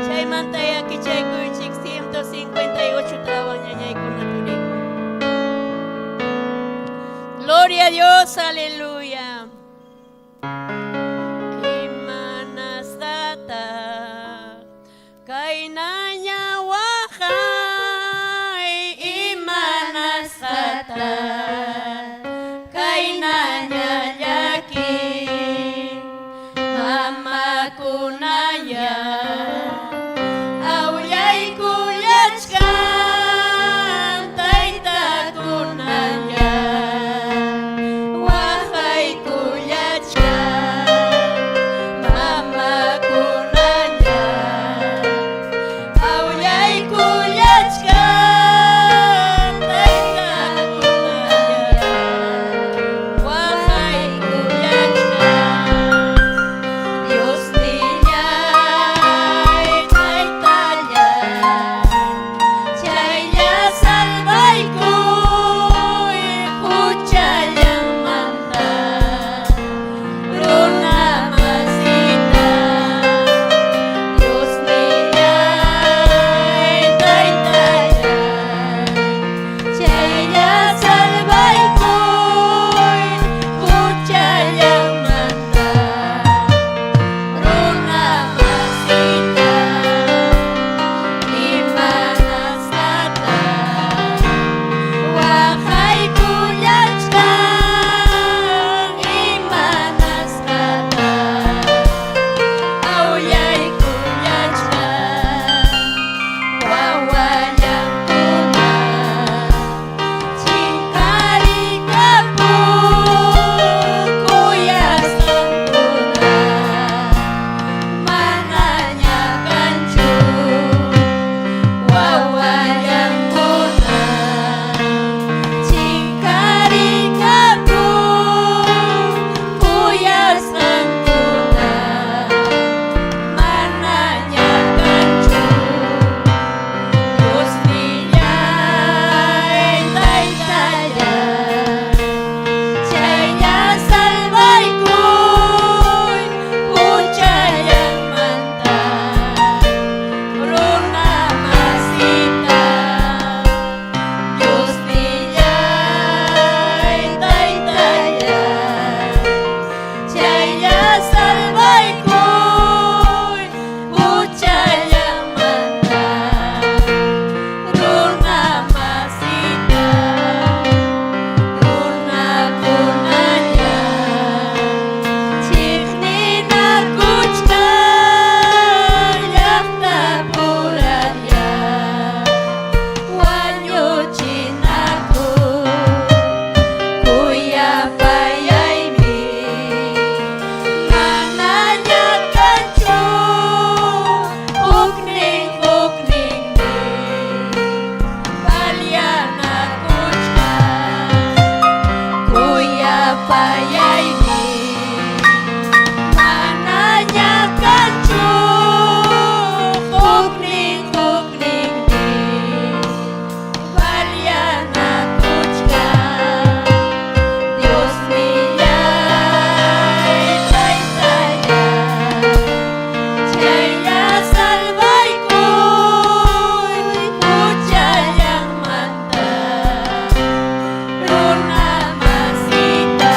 Chaymanta yakichaykuychik 158 tawan ñañaykuna turikuna. Gloria a Dios, aleluya. Imanasqataq kaynaña waqay imanasqataq kaynaña llaki mamakunaya awllaykullachkan taytakunaya waqaykullachkan mamakunaya awllaykullachkan taytakunaya waqaykullachkan Dios nillay taytallay chaylla salvaykuy huchallanmanta runa masita Dios nillay taytallay chaylla salvaykuy huchallanmanta runa masita imanasqataq waqaykullachkan imanasqataq awllaykullachkan wawallankuna chinkarikapun kuyasqankuna manaña kanchu wawallankuna chinkarikapun kuyasqankuna manaña kanchu Dios nillay taytallay chaylla salvaykuy huchallanmanta runa masita Dios nillay taytallay chaylla salvaykuy huchallanmanta runa masita runakunalla chiqninakuchkan llaqtapuralla wañuchinaku kuyapayaymi manaña kanchu huknin hukninmi palianakuchkan kuyapayaymi manaña kanchu huknin hukninmi palianakuchkan Dios nillay taytallay chaylla salvaykuy huchallanmanta runa masita.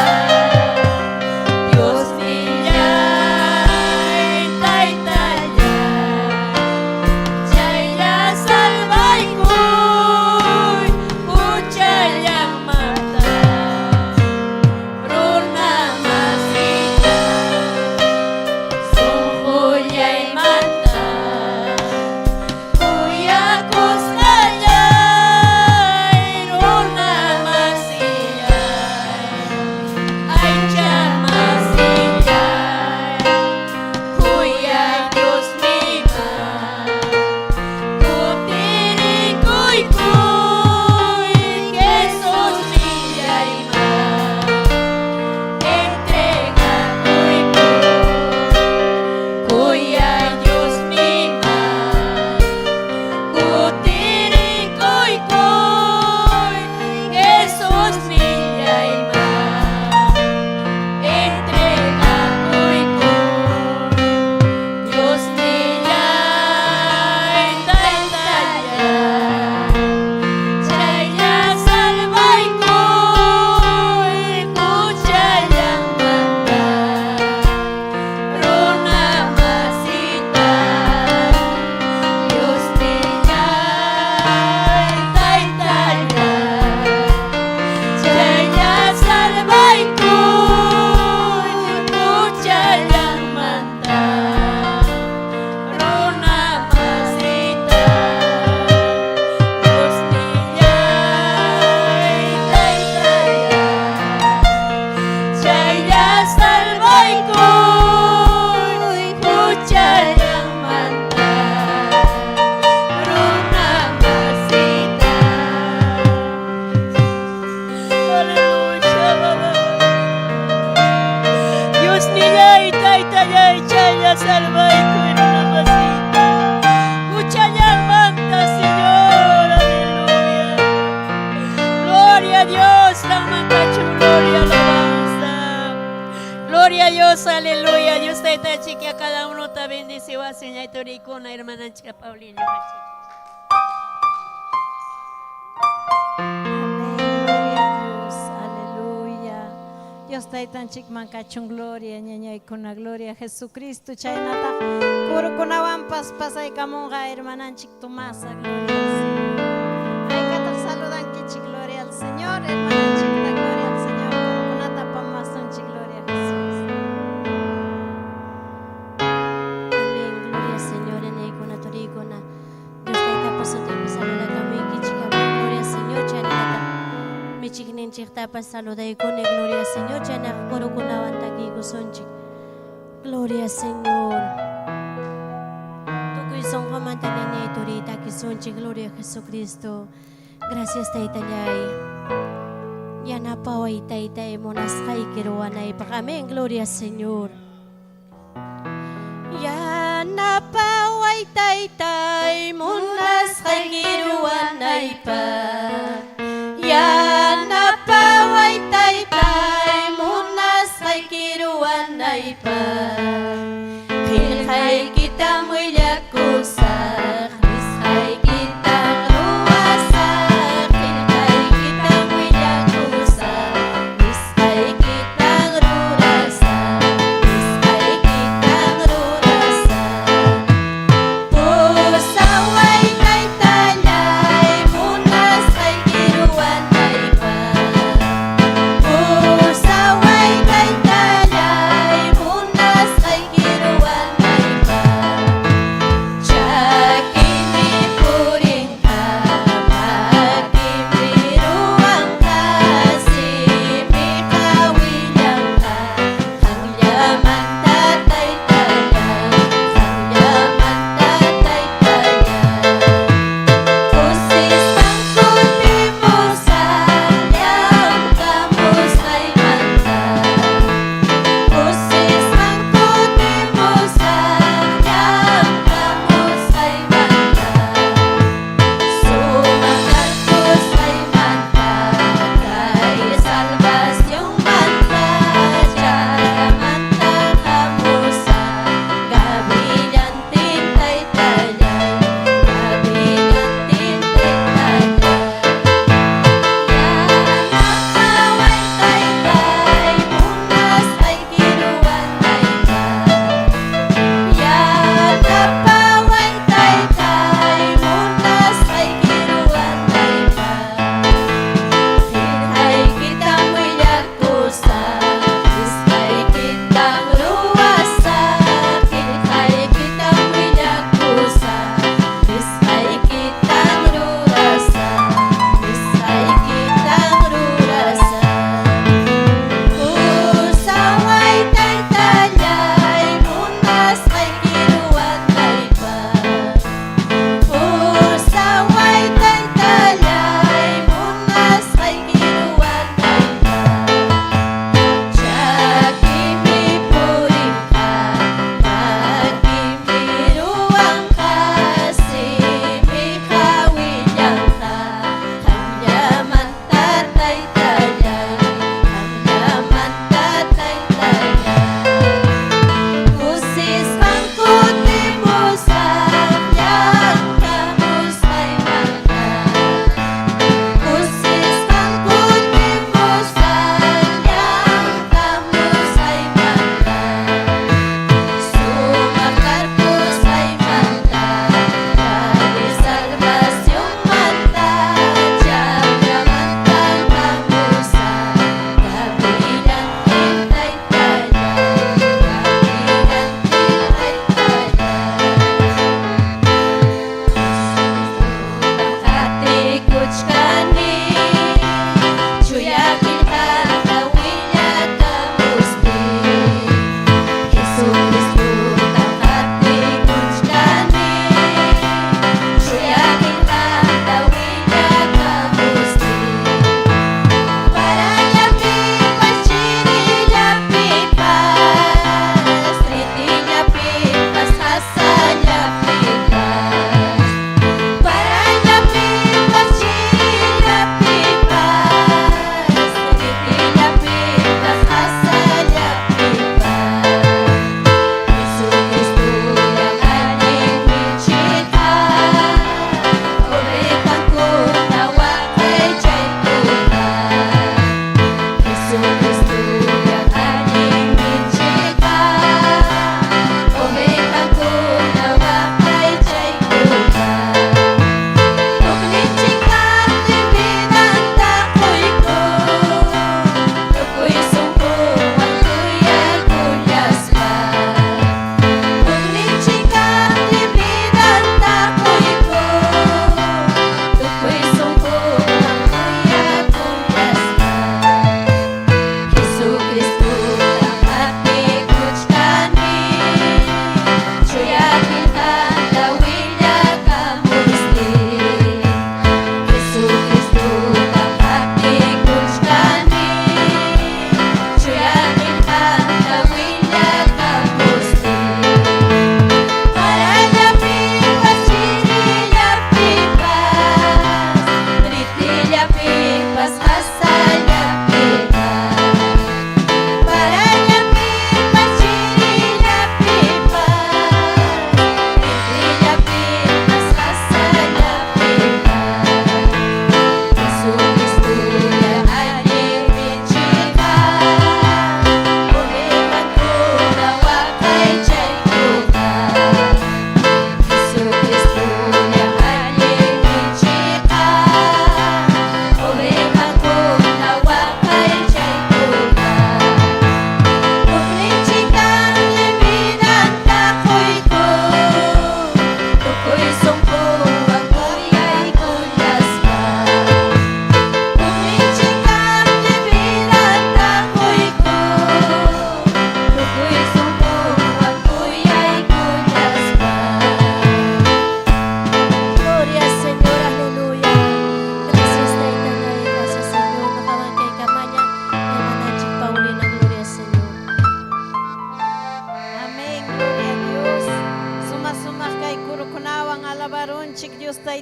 Salvaykuy runa masiyta. Huchallanmanta, Señor. Aleluya. Gloria a Dios, qamman kachun gloria, alabanza. Gloria a Dios, aleluya. Dios Taytanchik a cada uno ta bendeciwasun ñayturikuna, hermananchik Paulina. Amén, gloria a Dios, aleluya. Dios taytanchikman kachun gloria, ñañaykuna, gloria a Jesucristo. Chaynataq kurukunawanpas pasaykamunqa hermananchik Tomasa, gloria al Señor. Haykataq saludankichik, gloria al Señor, hermananchikta, gloria al Señor. Kurukunata apamuwasunchik, gloria a Jesús. Amén, gloria al Señor, ñañaykuna, turikuna. Dios Taytapa sutinpi saludakamuykichik, amén, gloria al Señor, chaynallataq michiqninchiktapas saludaykuni, gloria al Señor, chaynaqa kurukunawan takiykusunchik. Gloria al Señor. Tukuy sunqumanta ñañay turiy takisunchik, gloria a Jesucristo. Gracias Taytallay. Yanapaway Taytay munasqayki ruwanaypaq. Amén, gloria al Señor. Yanapaway Taytay munasqayki ruwanaypaq. Yanapaway Taytay munasqayki ruwanaypaq. Qillqaykitam willakusaq, nisqaykitam ruwasaq. Qillqaykitam willakusaq, nisqaykitam rurasaq. Nisqaykitam rurasaq. Pusaway Taytallay munasqayki ruwanaypaq.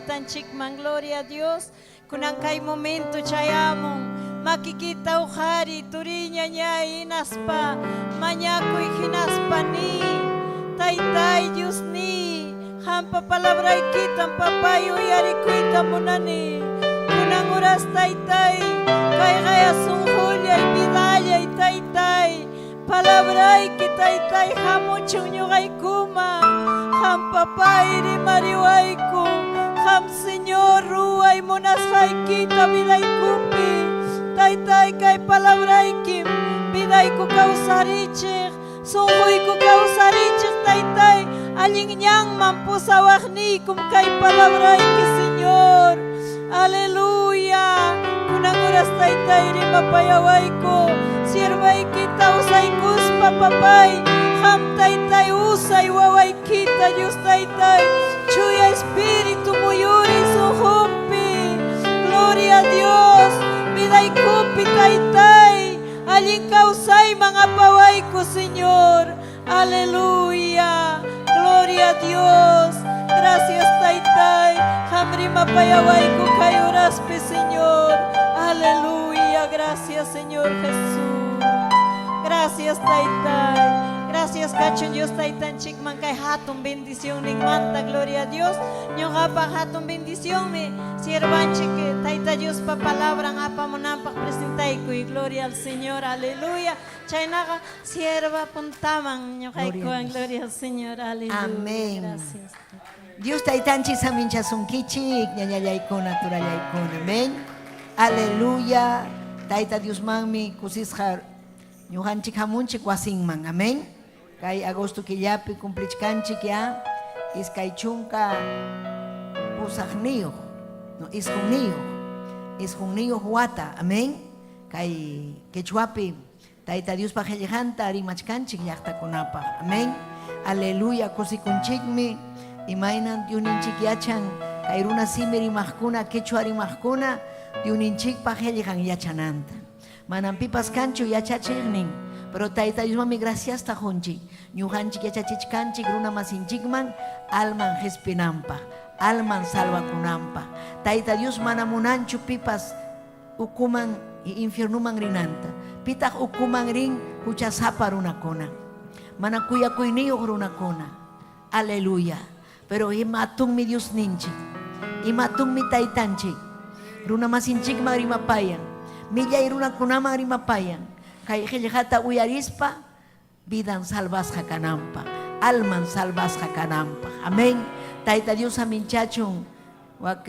Taytanchikman, gloria a Dios. Kunan kay momento chayamun, makikita uqari, turiy ñañay, hinaspa mañakuy hinaspa niy, Taytay Diosniy, qampa palabraykitam papay uyarikuyta munani. Kunan horas Taytay, kayqaya sunqullay, vidallay, Taytay, palabrayki Taytay hamuchun ñuqaykuman. Qam papay rimariwayku, qam Señor ruway munasqaykita vidaykupi. Taytay kay palabraykim vidayku kawsarichiq, sunquyku kawsarichiq Taytay, allin ñanman pusawaqniykum kay palabrayki Señor. Aleluya. Kunan horas Taytay rimapayawayku, siervaykita usaykuspa papay, qam Taytay usay wawaykita Dios Taytay, Chuya Espíritu muyuri sunqunpi. Gloria a Dios, vidaykupi Taytay, allin kawsayman apawayku Señor. Aleluya. Gloria a Dios. Gracias Taytay. Qam rimapayawayku kay horaspi Señor. Aleluya. Gracias Señor Jesús. Gracias Taytay. Gracias kachun Dios Taytanchikman kay hatun bendicionninmanta. Gloria a Dios. Ñuqapaq hatun bendicionmi siervanchik Tayta Diospa palabran apamunanpaq presentaykuy. Gloria al Señor. Aleluya. Chaynaqa sierva puntaman ñuqaykuwan. Gloria al Señor. Aleluya. Amén. Gracias. Dios Taytanchik saminchasunkichik, ñañallaykuna, turallaykuna. Amén. Aleluya. Tayta Diosmanmi kusisqa ñuqanchik hamunchik wasinman. Amén. Kay agosto killapi cumplichkanchik ya iskay chunka pusaqniyuq, no, isqunniyuq, isqunniyuq wata. Amén. Kay quechuapi Tayta Diospa qillqanta rimachkanchik llaqtakunapaq. Amén. Aleluya. Kusikunchikmi. Imaynan Diosninchik yachan kay runa simi rimaqkuna, quechua rimaqkuna Diosninchikpa qillqan yachananta. Manam pipas kanchu yachachiqnin, pero Tayta Diosmanmi graciasta qunchik. Ñuqanchik yachachichkanchik runa masinchikman alman qispinanpaq, alman salvakunanpaq. Tayta Dios mana munanchu pipas ukuman y infiernuman rinanta. Pitaq ukuman rin huchasapa runakuna, mana kuyakuyniyuq runakuna. Aleluya. Pero imatunmi Diosninchik, imatunmi Taytanchik, runa masinchikman rimapayan, millay runakunaman rimapayan, kay qillqata uyarispa vidan salvasqa kananpaq, alman salvasqa kananpaq. Amén. Tayta Dios aminchachun wak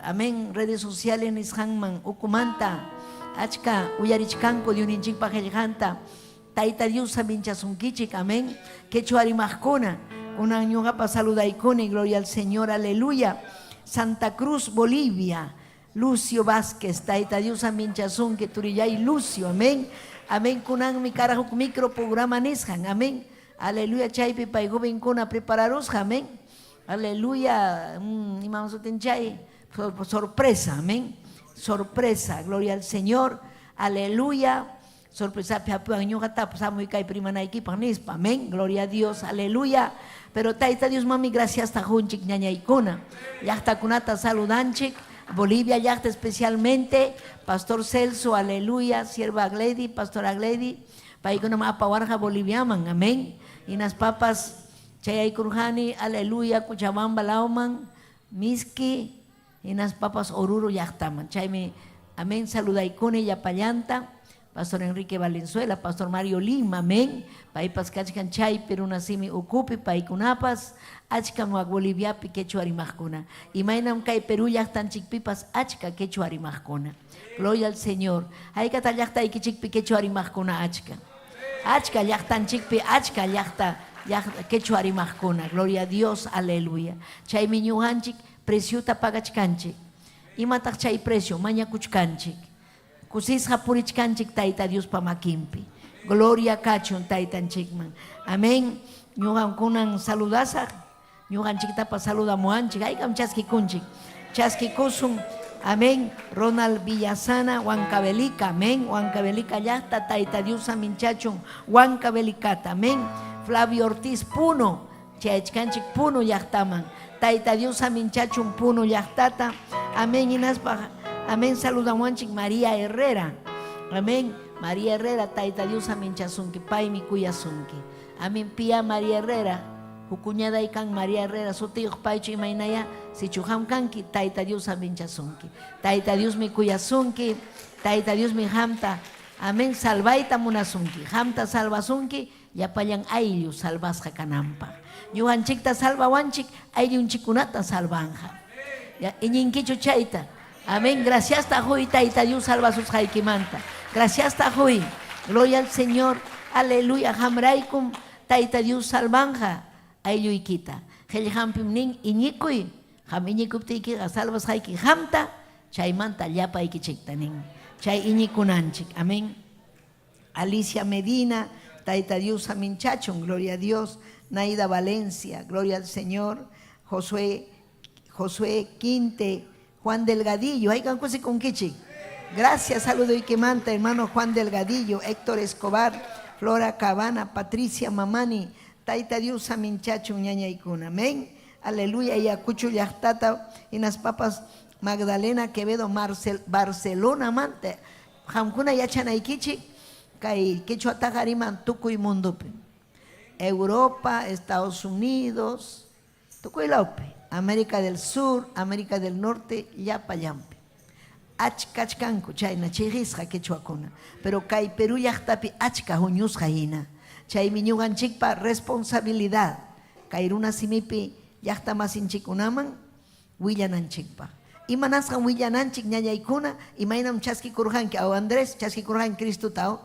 amén redes sociales nisqanman ukumanta achka uyarichkanku Diosninchikpa qillqanta. Tayta Dios saminchasunkichik, amén. Quechua rimaqkuna, kunan ñuqapa saludaykuni, gloria al Señor, aleluya. Santa Cruz, Bolivia. Lucio Vázquez, Tayta Dios saminchasunki, turillay Lucio, amén. Amén, kunanmi kara huk micro programa nisqan, amén. Aleluya, chaypi pay jovenkuna prepararusqa, amén. Aleluya, imam sutin chay, sorpresa, amén. Sorpresa, gloria al Señor, aleluya. Sorpresapi hapiwan ñuqatapas hamuy kaypi rimanaykipaq nispa, amén. Gloria a Dios, aleluya. Pero Tayta Dios mami graciasta qunchik ñañaykuna. Llaqtakunata saludanchik, Bolivia llaqta especialmente, Pastor Celso, aleluya, sierva Gledy, Pastora Gledy, paykunam apawarqa Boliviaman, amén. Hinaspapas chayaykurqani, aleluya, Cochabamba lawman, Miski, hinaspapas Oruro llaqtaman. Chaymi, amén, saludaykuni llapallanta, Pastor Enrique Valenzuela, Pastor Mario Lima, amén. Paypas kachkan chaypi runa simi ukupi, paykunapas achkam wak Boliviapi quechua rimaqkuna. Imaynam kay Perú llaqtanchikpipas achka quechua rimaqkuna. Gloria al Señor. Haykata llaqtaykichikpi quechua rimaqkuna achka. Achka llaqtanchikpi achka llaqta quechua rimaqkuna. Gloria a Dios, aleluya. Chaymi ñuqanchik preciota pagachkanchik. Imataq chay precio? Mañakuchkanchik. Kusisqa purichkanchik Tayta Diospa makinpi. Gloria kachun Taytanchikman. Amén. Ñuqankunan saludasaq. Ñuqanchiktapas saludamuwanchik. Haykam chaskikunchik. Chaskikusun. Amén. Ronald Villasana, Huancavelica. Amén. Huancavelica llaqta, Tayta Dios aminchachun. Huancavelicata. Amén. Flavio Ortiz Puno. Chayachkanchik Puno llaqtaman. Tayta Dios saminchachun Puno llaqtata. Amén. Hinaspa amén saludawanchik María Herrera. Amén. María Herrera, Tayta Dios saminchasunki, paymi kuyasunki. Amén. Pia María Herrera. Huk cuñaday kan María Herrera sutiyuq paychu imaynaya sichu qam kanki Tayta Dios saminchasunki. Tayta Diosmi kuyasunki. Tayta Diosmi qamta amén salvayta munasunki. Qamta salvasunki Llapallan ayllu salvasqa kananpaq. Ñuqanchikta salvawanchik, ayllunchikkunata salvanqa. Ya, iñinkichu chayta? Amén. Graciasta huy, Tayta Dios salvasusqaykimanta. Graciasta huy. Gloria al Señor. Aleluya. Qamraykum Tayta Dios salvanqa aylluykita. Qellqanpim nin, iñikuy. Qam iñikuptiykiqa salvasqayki qamta, chaymanta llapaykichikta nin. Chay iñikunanchik. Amén. Alicia Medina, Tayta Dios saminchachun, gloria a Dios. Naida Valencia, gloria al Señor. Josué, Josué Quinte, Juan Delgadillo, haykan kusikunkichik. Gracias, saludoykimanta, hermano Juan Delgadillo, Héctor Escobar, Flora Cabana, Patricia Mamani, Tayta Dios saminchachun ñañaykuna. Amén. Aleluya, Ayacucho llaqtata, hinaspapas Magdalena Quevedo Marcel, Barcelona manta. Qamkuna yachanaykichik kay quechuataqa riman tukuy mundopi. Europa, Estados Unidos, tukuy lawpi, América del Sur, América del Norte, llapallanpi. Achkachkanku chayna chiqisqa quechuakuna, pero kay Perú llaqtapi achka huñusqa hina. Chaymi ñuqanchikpa responsabilidad kay runa simipi llaqtamasinchikkunaman willananchikpaq. Imanasqam willananchik ñañaykuna? Imaynam chaskikurqanki aw Andrés? Chaskikurqanki Cristota aw?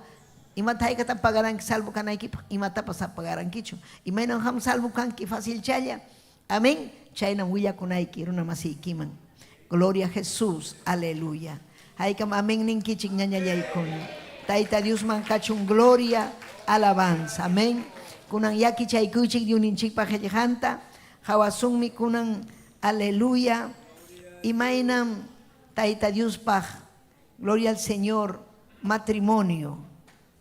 Imata haykatam pagaranki salvo kanaykipaq? Imatapas pagarankichu. Imaynam qam salvo kanki facilchalla? Amén. Chaynam willakunayki runamasiykiman. Gloria a Jesús. Aleluya. Haykam amén ninkichik ñañallaykuna. Tayta Diosman kachun gloria, alabanza. Amén. Kunan yaki chaykuychik Diosninchikpa qellqanta. Qawasunmi kunan aleluya imaynam Tayta Diospaq gloria al Señor matrimonio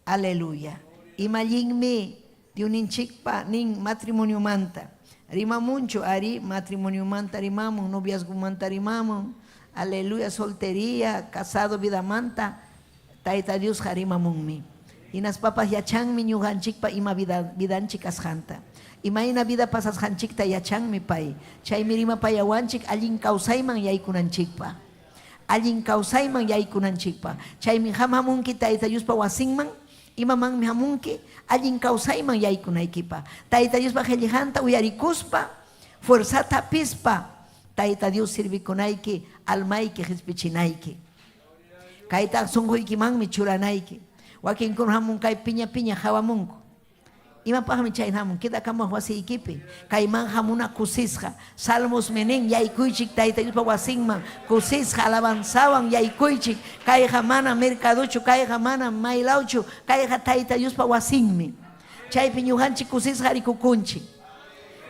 aleluya ima allinmi Diosninchikpa nin matrimoniomanta rimamunchu ari matrimoniomanta rimamun noviazgomanta rimamun aleluya solteria casado vidamanta Tayta Diosqa rimamunmi. Hinaspapas yachanmi ñuqanchikpa ima vida, vidanchik kasqanta. Imayna vida pasasqanchikta yachanmi pay. Chaymi rimapayawanchik allin kawsayman yaykunanchikpaq. Allin kawsayman yaykunanchikpaq. Chaymi qam hamunki Tayta Diospa wasinman, imamanmi hamunki? Allin kawsayman yaykunaykipaq. Tayta Diospa qellqanta uyarikuspa, fuerzata hapispa, Tayta Dios servikunayki, almayki qispichinayki. Kayta sunquykimanmi churanayki. Wakinkuna hamun kay piña piña hawamunku. Imapaqmi chayna hamun? Quedakamuwaq wasiykipi. Kayman hamuna kusisqa. Salmosmi nin, yaykuychik Tayta Diospa wasinman, kusisqa alabanzawan yaykuychik. Kayqa mana mercadochu, kayqa mana maylawchu, kayqa Tayta Diospa wasinmi. Chaypi ñuqanchik kusisqa rikukunchik.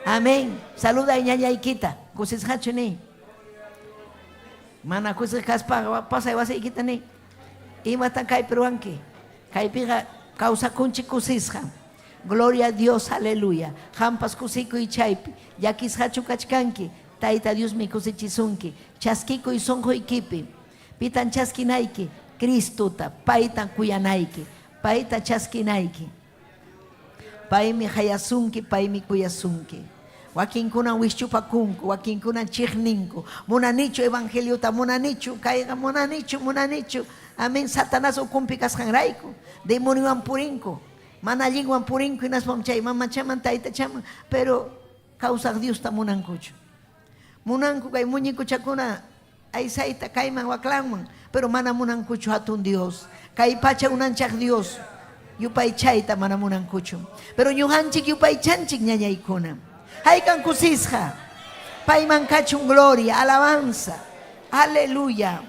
Amén. Saluday ñañaykita. Kusisqachu niy. Mana kusisqa kaspaqa pasay wasiykita niy. Imatan kaypi ruwanki? Kaypiqa kawsakunchik kusisqa. Gloria a Dios, aleluya. Qampas kusikuy chaypi. Llakisqachu kachkanki? Tayta Diosmi kusichisunki. Chaskikuy sunquykipi. Pitan chaskinayki? Cristota. Paytan kuyanayki. Payta chaskinayki. Paymi qayasunki, paymi kuyasunki. Wakinkunam wischupakunku, wakinkunam chiqninku. Munanichu evangeliota, munanichu, kayqa munanichu, munanichu. Amén. Satanás ukunpi kasqanrayku. Demoniowan purinku. Mana allinwan purinku hinaspam chay mamachaman, taytachaman, pero kawsaq Diosta munankuchu. Munanku kay muñecochakuna aysayta kayman waklanman, pero mana munankuchu hatun Dios, kay pacha unanchaq Dios yupaychayta mana munankuchu. Pero ñuqanchik yupaychanchik ñañaykuna. Haykan kusisqa. Payman kachun gloria, alabanza. Aleluya.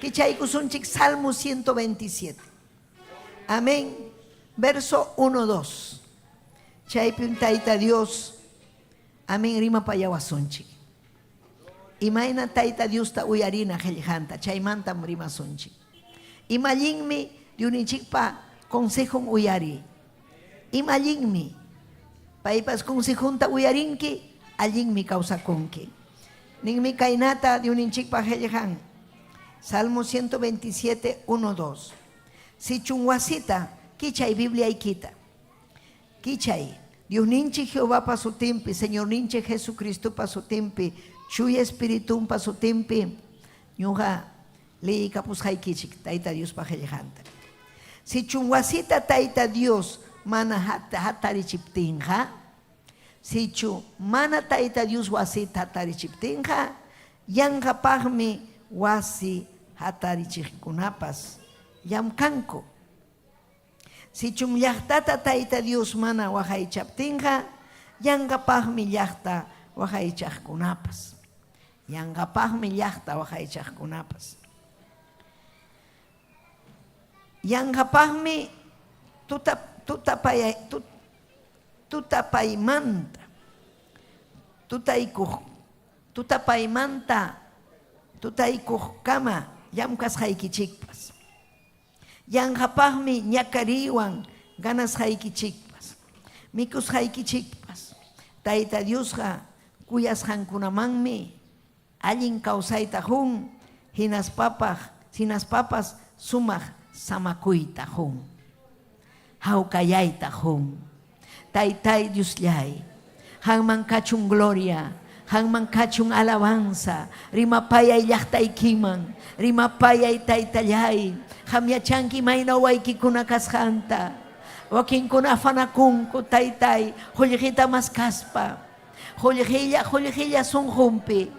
Kichaykusunchik Salmo 127. Amén. Verso 1, 2. Chaypim Tayta Dios Amén rimapayawasunchik. Imayna Tayta Diosta uyarina qellqanta, chaymantam rimasunchik. Ima allinmi Diosninchikpa consejon uyariy. Ima allinmi. Paypas consejunta uyarinki, allinmi kawsakunki. Ninmi kaynata Diosninchikpa qillqan. Salmo 127, 1, 2. Sichun wasita, kichay Bibliaykita. Kichay, Diosninchik Jehovapa sutinpi, Señorninchik Jesucristopa sutinpi, Chuya Espiritunpa sutinpi, ñuqa leykapusqaykichik Tayta Diospa qillqanta. Sichun wasita Tayta Dios mana hatarichiptinqa, sichu mana Tayta Dios wasita hatarichiptinqa, yanqapaqmi wasi hatarichiqkunapas llamkanku. Sichum llaqtata Tayta Dios mana waqaychaptinqa, yanqapaqmi llaqta waqaychaqkunapas. Yanqapaqmi llaqta waqaychaqkunapas. Yanqapaqmi tuta, tutapay, tut, tutapaymanta, tutaykuq, tutapaymanta tutaykuqkama llamkasqaykichikpas. Yanqapaqmi ñakariywan ganasqaykichikpas, mikusqaykichikpas. Tayta Diosqa kuyasqankunamanmi allin kawsayta qun, hinaspapaq hinaspapas sumaq samakuyta qun, hawkayayta qun. Taytay Dioslláy, qanman kachun gloria, qanman kachun alabanza, rimapayay llaqtaykiman, rimapayay Taytalláy, qam yachanki imayna wawaykikuna kasqanta. Wakinkuna afanakunku, Taytay, qullqita maskaspa, qullqilla, qullqilla sunqunpi.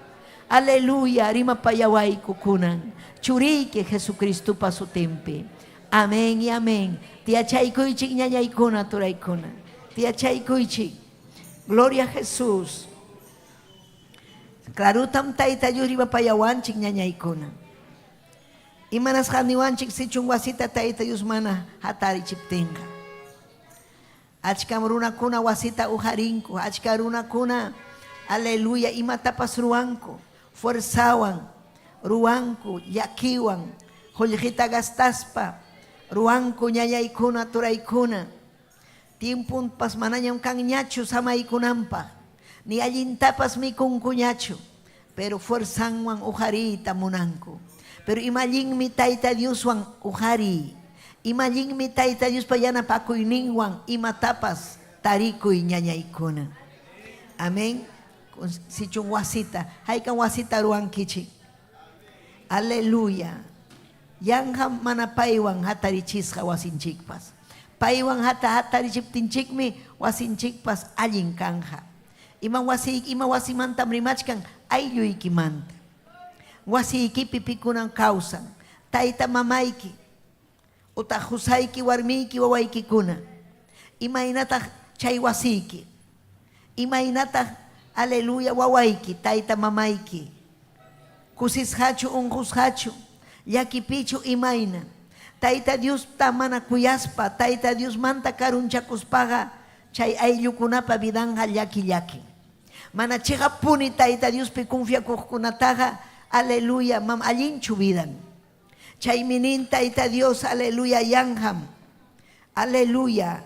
Aleluya, rimapayawayku kunan, Churiyki Jesucristopa sutinpi. Amén y amén. Tiyachaykuychik ñañaykuna, turaykuna. Tiyachaykuychik. Gloria a Jesús. Clarutam Tayta Dios rimapayawanchik ñañaykuna. Imanasqa niwanchik sichun wasita Tayta Dios mana hatarichiptinqa. Achkam runakuna wasita uqarinku, achka runakuna, aleluya, imatapas ruwanku, fuerzawan ruwanku, llakiwan, qullqita gastaspa ruwanku ñañaykuna, turaykuna. Tiemponpas manañam kanñachu samaykunanpaq, ni allintapas mikunkuñachu, pero fuerzanwan uqariyta munanku. Pero ima allinmi Tayta Dioswan uqariy, ima allinmi Tayta Diospa yanapakuyninwan imatapas tarikuy ñañaykuna. Amén. Sichun wasita, haykam wasita ruwankichik. Aleluya. Yanqam mana paywan hatarichisqa wasinchikpas. Paywan hata hatarichiptinchikmi wasinchikpas allin kanqa. Ima wasiyki, ima wasimantam rimachkan? Aylluykimanta. Wasiykipi pikunam kawsan? Tayta mamayki, utaq qusayki, warmiyki, wawaykikuna. Imaynataq chay wasiyki? Imaynataq, aleluya, wawayki, tayta mamayki? Kusisqachu, unqusqachu, llakipichu, imayna? Tayta Diosta mana kuyaspa, Tayta Diosmanta karunchakuspaqa Chay ayllukunapa vidanqa llaki-llakim. Mana cheqappuni Tayta Diospi confiakuqkunataqa, aleluya, mam allinchu vidan. Chaymi nin Tayta Dios, aleluya, yanqam, aleluya,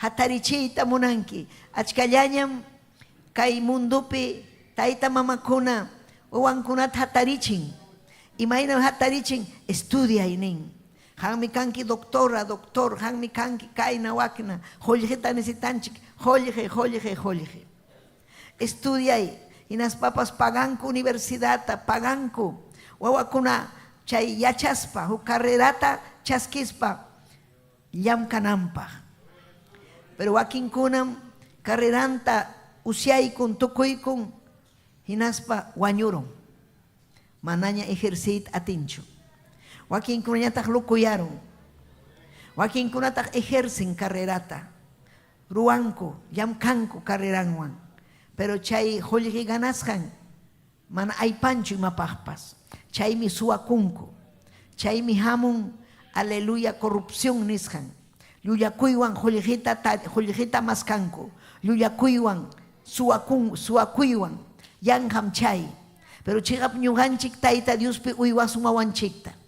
hatarichiyta munanki. Achkallañam kay mundopi tayta mamakuna wawankunata hatarichin. Imaynam hatarichin? Estudiay nin. Qammi kanki doctora, doctor, qammi kanki kayna wakna, qullqita necesitanchik, qullqi, qullqi, qullqi. Estudiay, hinaspapas paganku universidadta, paganku wawakuna chay yachaspa, huk carrerata chaskispa llamkananpaq. Pero wakinkunam carreranta usyaykun, tukuykun, hinaspa wañurun. Manaña ejerceyta atinchu. Wakinkunañataq locuyarun. Wakinkunataq ejercen carrerata. Ruwanku, llamkanku carreranwan. Pero chay qullqi ganasqan mana aypanchu imapaqpas. Chaymi suwakunku. Chaymi hamun, aleluya, corrupción nisqan. Llullakuywan qullqita qullqita maskanku. Llullakuywan, suwakun, suwakuywan. Yanqam chay. Pero chiqap ñuqanchik Tayta Diospi uywasun wawanchikta.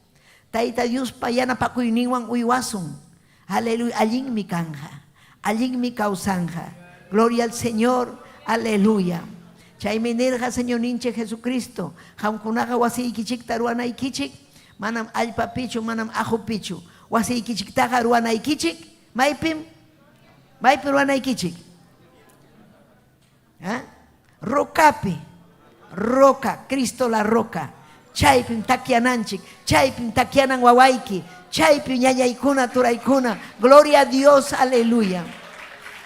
Tayta Diospa yanapakuyninwan uywasun. Aleluya, allinmi kanqa. Allinmi kawsanqa. Gloria al Señor. Aleluya. Chaymi nirqa Señorninchik Jesucristo, qamkunaqa wasiykichikta ruwanaykichik manam allpapichu, manam aqupichu. Wasiykichiktaqa ruwanaykichik maypim? Maypim ruwanaykichik? ¿Ah? Rocapi. Roca, Cristo la roca. Chaypim takyananchik, chaypim takyanan wawayki, chaypim ñañaykuna, turaykuna. Gloria a Dios, aleluya.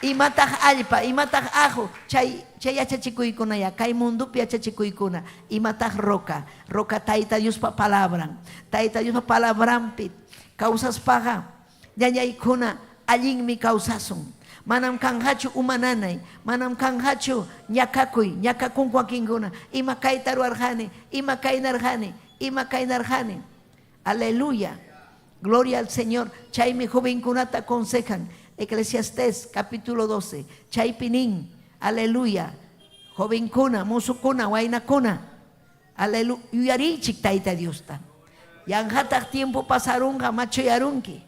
Imataq allpa, imataq aqu, chay chay yachachikuykunaya, kay mundopi yachachikuykuna, imataq roca, roca Tayta Diospa palabran. Tayta Diospa palabranpi kawsaspaqa ñañaykuna allinmi kawsasun. Manam kanqachu uma nanay, manam kanqachu ñakakuy, ñakakunku wakinkuna, ima kayta ruwarqani, ima kaynarqani, ima kaynarqani. Aleluya. Gloria al Señor. Chaymi jovenkunata aconsejan. Eclesiastés capítulo 12. Chaypi nin. Aleluya. Jovenkuna, mozokuna, waynakuna. Aleluya. Yuyariychik Tayta Diosta. Yanqataq tiempo pasarunqa machuyarunki.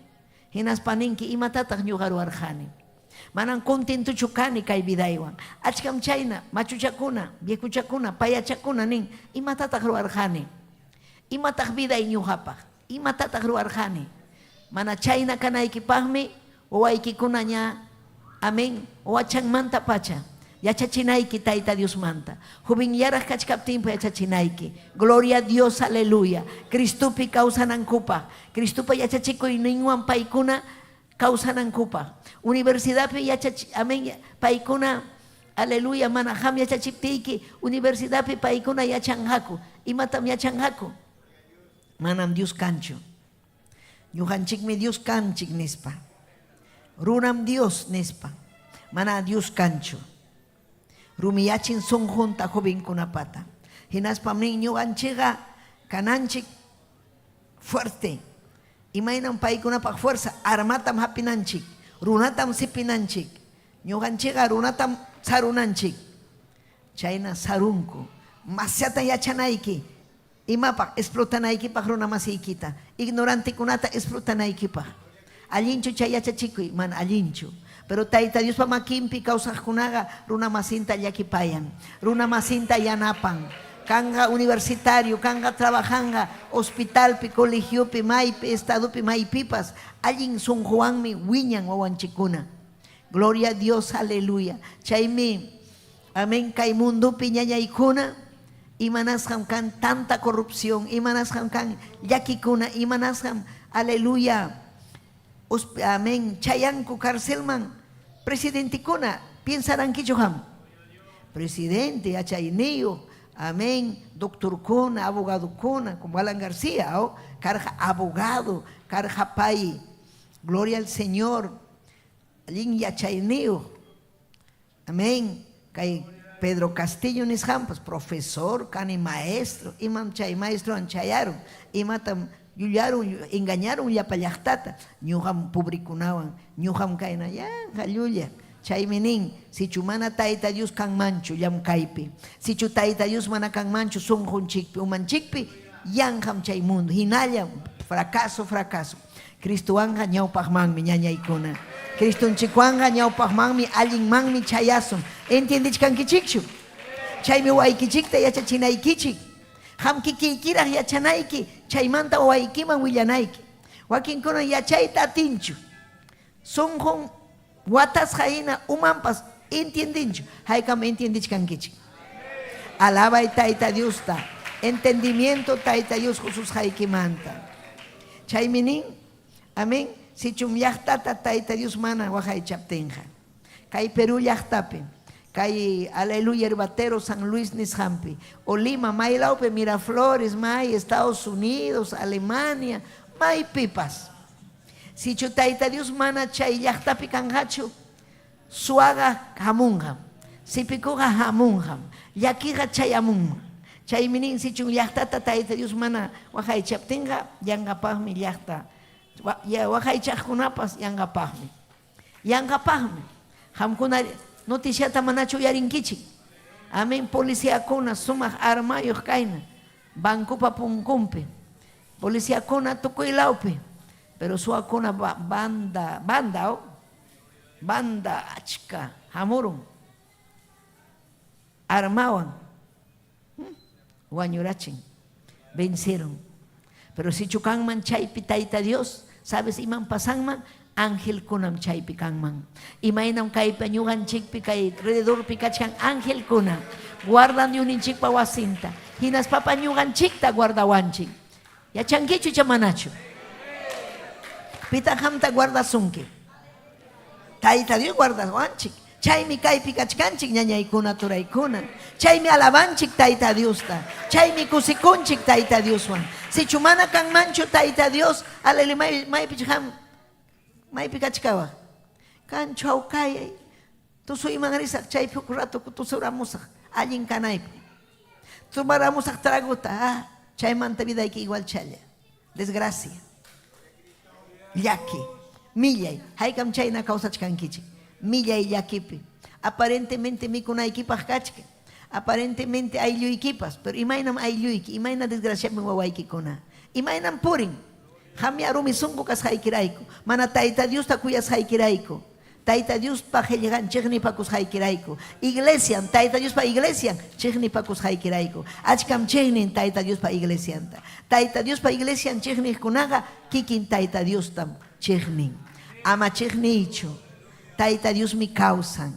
Hinaspa ninki, imatataq ñuqa ruwarqani? Manam contentochu kani kay vidaywan. Achkam chayna machuchakuna, viejuchakuna, payachakuna nin, imatataq ruwarqani? Imataq viday ñuqapaq? Imatataq ruwarqani? Mana chayna kanaykipaqmi wawaykikuna ña, amén, wawachanmantapacha yachachinayki Tayta Diosmanta. Jovenllaraq kachkaptinpas yachachinayki. Gloria a Dios, aleluya. Cristopi kawsanankupaq, Cristopa yachachikuyninwan paykuna kawsanankupaq. Universidadpi yachachi, amén, paykuna, aleluya, mana qam yachachiptiyki, universidadpi paykuna yachanqaku. Imatam yachanqaku? Manam Dios kanchu. Ñuqanchikmi Dios kanchik nispa. Runam Dios nispa. Mana Dios kanchu. Rumiyachin sunqunta jovenkunapata. Hinaspam nin ñuqanchikqa kananchik fuerte. Imaynam paykunapaq fuerza armatam hapinanchik, runatam sipinanchik. Ñuqanchikqa runatam sarunanchik. Chayna sarunku. Masyata yachanayki. Imapaq? Explotanaykipaq runamasiykita, ignorantekunata explotanaykipaq. Allinchu chay yachachikuy? Mana allinchu. Pero Tayta Diospa makinpi kawsaqkunaqa runamasinta llakipayan, runamasinta yanapan. Kanqa universitario, kanqa trabajanqa hospitalpi, colegiopi, maypi, estadopi, maypipas allin sunquwanmi wiñan wawanchikkuna. Gloria a Dios, aleluya. Chaymi Amén kay mundopi ñañaykuna, imanasqam kan tanta corrupción, imanasqam kan llakikuna, imanasqam, aleluya, amén, chayanku carcelman presidentekuna, piensarankichu qam? Presidente, yachayniyuq, amén, doctorkuna, abogadokuna, como Alan García, oh, karqa abogado, karqa pay, gloria al Señor, allin yachayniyuq. Amén. Kay Pedro Castillo nisqanpas profesor, kani maestro, imam chay maestrowan chayarun, imatam llullarun, engañarun llapa llaqtata, ñuqam pobrekunawan, ñuqam kayna, yanqa llulla. Chaymi nin, sichu mana Tayta Dios kanmanchu llamkaypi, sichu Tayta Dios mana kanmanchu sunqunchikpi, umanchikpi, yanqam chay mundo, hinallam fracaso, fracaso. Cristowanqa ñawpaqmanmi, ñañaykuna. Cristonchikwanqa ñawpaqmanmi, allinmanmi chayasun. Entiendechkankichikchu? Chaymi wawaykichikta yachachinaykichik. Qam kikiykiraq yachanayki, chaymanta wawaykiman willanayki. Wakinkunan yachayta atinchu. Sunqun watasqa hina umanpas entiendenchu. Haykam entiendechkankichik? Alabay Tayta Diosta, entendimiento Tayta Dios qosusqaykimanta. Chaymi nin, amén, sichum llaqtata Tayta Dios mana waqaychaptinqa. Kay Perú llaqtapi, kay aleluya Yerbatero San Luis nisqanpi, o Lima maylawpi, Miraflores, may, Estados Unidos, Alemania, maypipas. Sichu Tayta Dios mana chay llaqtapi kanqachu, suwaqa hamunqam, sipikuqa hamunqam, llakiqa chayamunman. Chaymi nin, sichum llaqtata Tayta Dios mana waqaychaptinqa, yanqapaqmi llaqta waqaychaqkunapas yanqapaqmi. Yanqapaqmi. Qamkuna noticiata manachu uyarinkichik? Amén, policiakuna sumaq armayuq kayna bancopa punkunpi. Policiakuna tukuy lawpi, pero suwakuna banda, banda, oh, banda achka. Hamurun. Armawan. Wañurachin. Vencieron. Pero sichu kanman chaypi Tayta Dios, sabes imam pasanman? Angelkunam chaypi kanman. Imaynam kaypa ñuqanchikpi kay alrededorpi kachkan angelkuna. Guardan Diosninchikpa wasinta. Hinaspapa ñuqanchikta guardawanchik. Yachankichu icha manachu? Pitaq qamta guardasunki? Tayta Dios guardawanchik. Chaymi kaypi kachkanchik ñañaykuna, turaykuna. Chaymi alabanchik Tayta Diosta. Chaymi kusikunchik Tayta Dioswan. Sichu mana kanmanchu Tayta Dios, aleluya, may, maypich qam, maypi kachkawaq? Kanchu hawkayay. Tusuyman risaq, chaypi huk rato tusuramusaq, allin kanaypaq. Tomaramusaq tragota, ah, chaymanta vidayki igual challa. Desgracia. Llaki. Millay. Haykam chayna kawsachkankichik. Millay llakipi. Aparentemente mikunaykipaq kachkan. Aparentemente aylluykipas. Pero imaynam aylluyki, imayna desgraciapim wawaykikuna. Imaynam purin. Qamya rumi sunqu kasqaykirayku. Mana Tayta Diosta kuyasqaykirayku. Tayta Diospa qellqan chiqnipakusqaykirayku. Iglesian, Tayta Diospa iglesian chiqnipakusqaykirayku. Achkam chiqnin Tayta Diospa iglesianta. Tayta Diospa iglesian chiqniqkunaqa kikin Tayta Diostam chiqnin. Ama chiqniychu. Tayta Diosmi kawsan.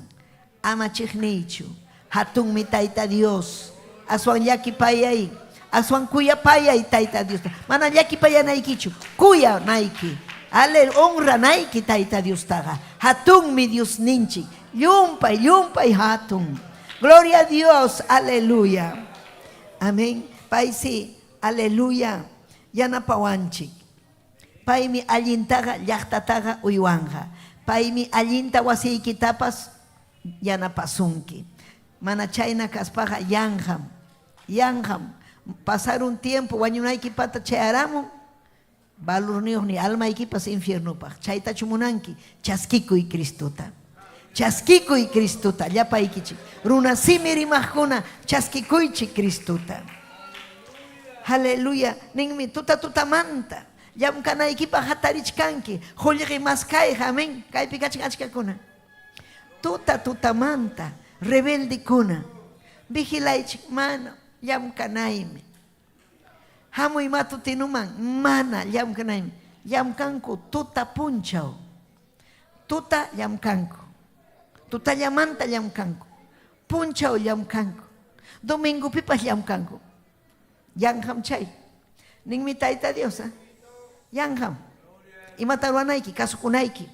Ama chiqniychu. Hatunmi Tayta Dios. Aswan llakipayay. Aswan kuyapayay Tayta Diosta. Mana llakipayanaykichu. Kuyanayki. Ale honranayki Tayta Diostaqa. Hatunmi Diosninchik. Llumpay, llumpay hatun. Gloria a Dios. Aleluya. Amén. Paysi, aleluya. Yanapawanchik. Paymi allintaqa llaqtataqa uywanqa. Paymi allinta wasiykitapas yanapasunki. Mana chayna kaspaqa yanqam, yanqam. Pasarun tiempo wañunaykipata chayaramun valorniyuq ni almaykipas infiernopaq. Chaytachu munanki? Chaskikuy Cristota. Chaskikuy Cristota, llapaykichik. Runa simi rimaqkuna, chaskikuychik Cristota. Aleluya. Ninmi tuta tutamanta llamkanaykipaq hatarichkanki. Qullqi maskayqa, amén. Kaypi kachkan achkakuna. Tuta tutamanta rebeldekuna, vigilaychik mana llamkanaymi. Hamuy matutinuman mana llamkanaymi. Llamkanku tuta punchaw. Tuta llamkanku. Tutallamanta llamkanku. Punchaw llamkanku. Domingopipas llamkanku. Yanqam chay. Ninmi Tayta Dios, ¿eh? Yanqam. Imata ruwanayki, kasukunayki.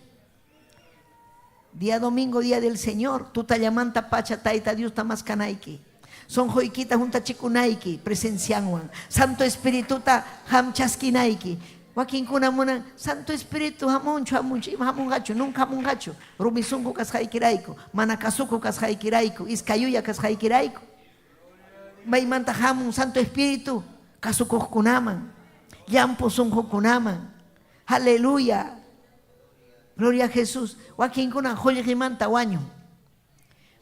Día domingo, día del Señor, tutallamanta pacha Tayta Diosta maskanayki. Sonqoykita huntachikunayki presencianwan. Santo Espirituta qam chaskinayki. Wakinkuna munan Santo Espíritu hamunchu, hamunchu, ima hamunqachu, nunca hamunqachu. Rumi sunqu kasqaykirayku, mana kasukuq kasqaykirayku, iskayuya kasqaykirayku. Maymanta hamun Santo Espíritu kasukuqkunaman, llampu sunqukunaman. Aleluya. Gloria a Jesús. Wakinkuna qullqimanta wañun.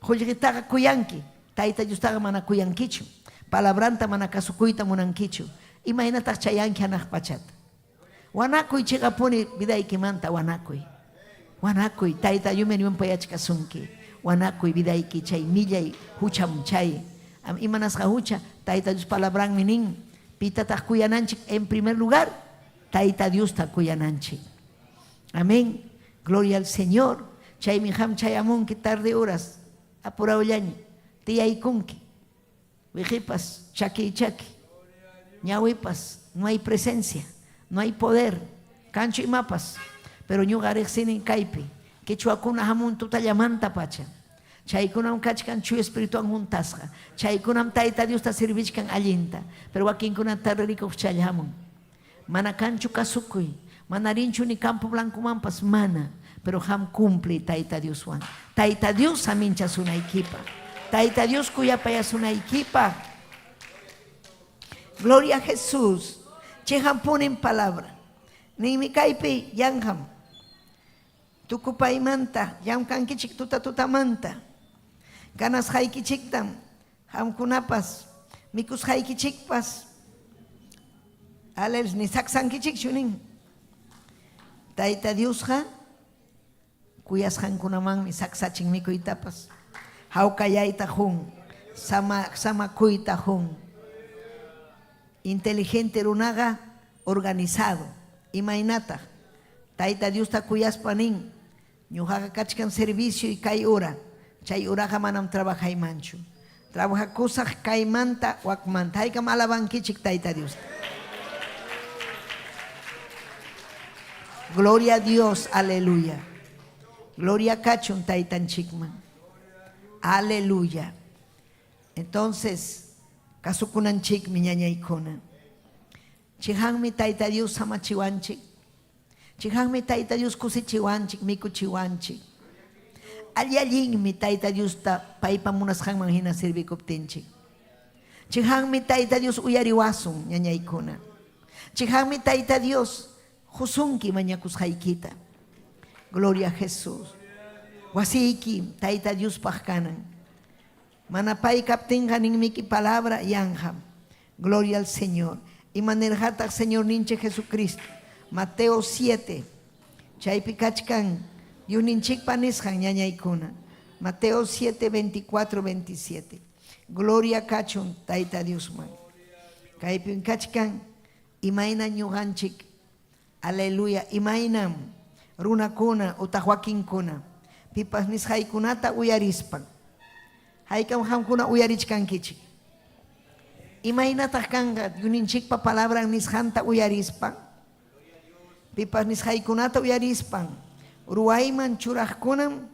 Qullqitaqa kuyanki, Tayta Diostaqa mana kuyankichu. Palabranta mana kasukuyta munankichu. Imaynataq chayanki hanaq pachata? Wanakuy chiqapuni vidaykimanta wanakuy. Wanakuy, Tayta Diosmi llumpayachkasunki. Wanakuy vidayki chay millay hucham chay. Imanasqa hucha? Tayta Dios palabranmi nin, pitataq kuyananchik en primer lugar? Tayta Diosta kuyananchik. Amén. Gloria al Señor. Chaymi qam chayamunki tarde horas. Apurawllaña. Tiyaykunki. Wiqipas chaki chaki. Ñawipas no hay presencia, no hay poder. Kanchu imapas. Pero ñuqa riqsinin kaypi. Quechuakuna hamun tutallamanta pacha. Chaykunam kachkan Chuya Espirituwan huntasqa. Chaykunam Tayta Diosta servichkan allinta. Pero wakinkuna tarde rikuq challa hamun. Mana kanchu kasukuy. Mana rinchu ni Campo Blancomanpas, mana. Pero qam cumple Tayta Dioswan. Tayta Dios saminchasunaykipaq. Tayta Dios kuyapayasunaykipaq. Gloria a Jesús. Chiqampunim palabra. Ninmi kaypi yanqam. Tukupaymanta llamkankichik tuta tutamanta. Ganasqaykichiktam qamkunapas mikusqaykichikpas aleluya ni saksankichikchu nin. Tayta Diosqa Kuyasqankunamanmi saksachin mikuytapas. Hawkayayta qun, sama samakuyta qun. Inteligente runaqa organizado. Imaynataq? Tayta Diosta kuyaspa nin, Ñuqaqa kachkan servicioy kay hora, chay horaqa manam trabajaymanchu. Trabajakusaq kaymanta wakmanta. Haykam alabankichik Tayta Diosta. Gloria a Dios, aleluya. Gloria kachun Taytanchikman. Aleluya. Entonces, kasukunanchikmi ñañaykuna. Chiqanmi Tayta Dios samachiwanchik. Chiqanmi Tayta Dios kusichiwanchik, mikuchiwanchik. Alli-allinmi Tayta Diosta paypa munasqanman hina servikuptinchik. Chiqanmi Tayta Dios uyariwasun, ñañaykuna. Chiqanmi Tayta Dios qusunki mañakusqaykita. Gloria a Jesús. Wasiyki Tayta Diospaq kanan. Mana pay kaptinqa ninmiki palabra yanqam. Gloria al Señor. Imanirqataq Señorninchik Jesucristo? Mateo 7. Chaypi kachkan Diosninchikpa nisqan ñañaykuna. Mateo 7, 24, 27. Gloria kachun Tayta Diosman. Kaypim kachkan imayna ñuqanchik Aleluya! Imaynam runakuna utaq wakinkuna pipas nisqaykunata uyarispan, haykam qamkuna uyarichkankichik? Imaynataq kanqa Diosninchikpa palabran nisqanta uyarispan? Pipas nisqaykunata uyarispan ruwayman churaqkunam,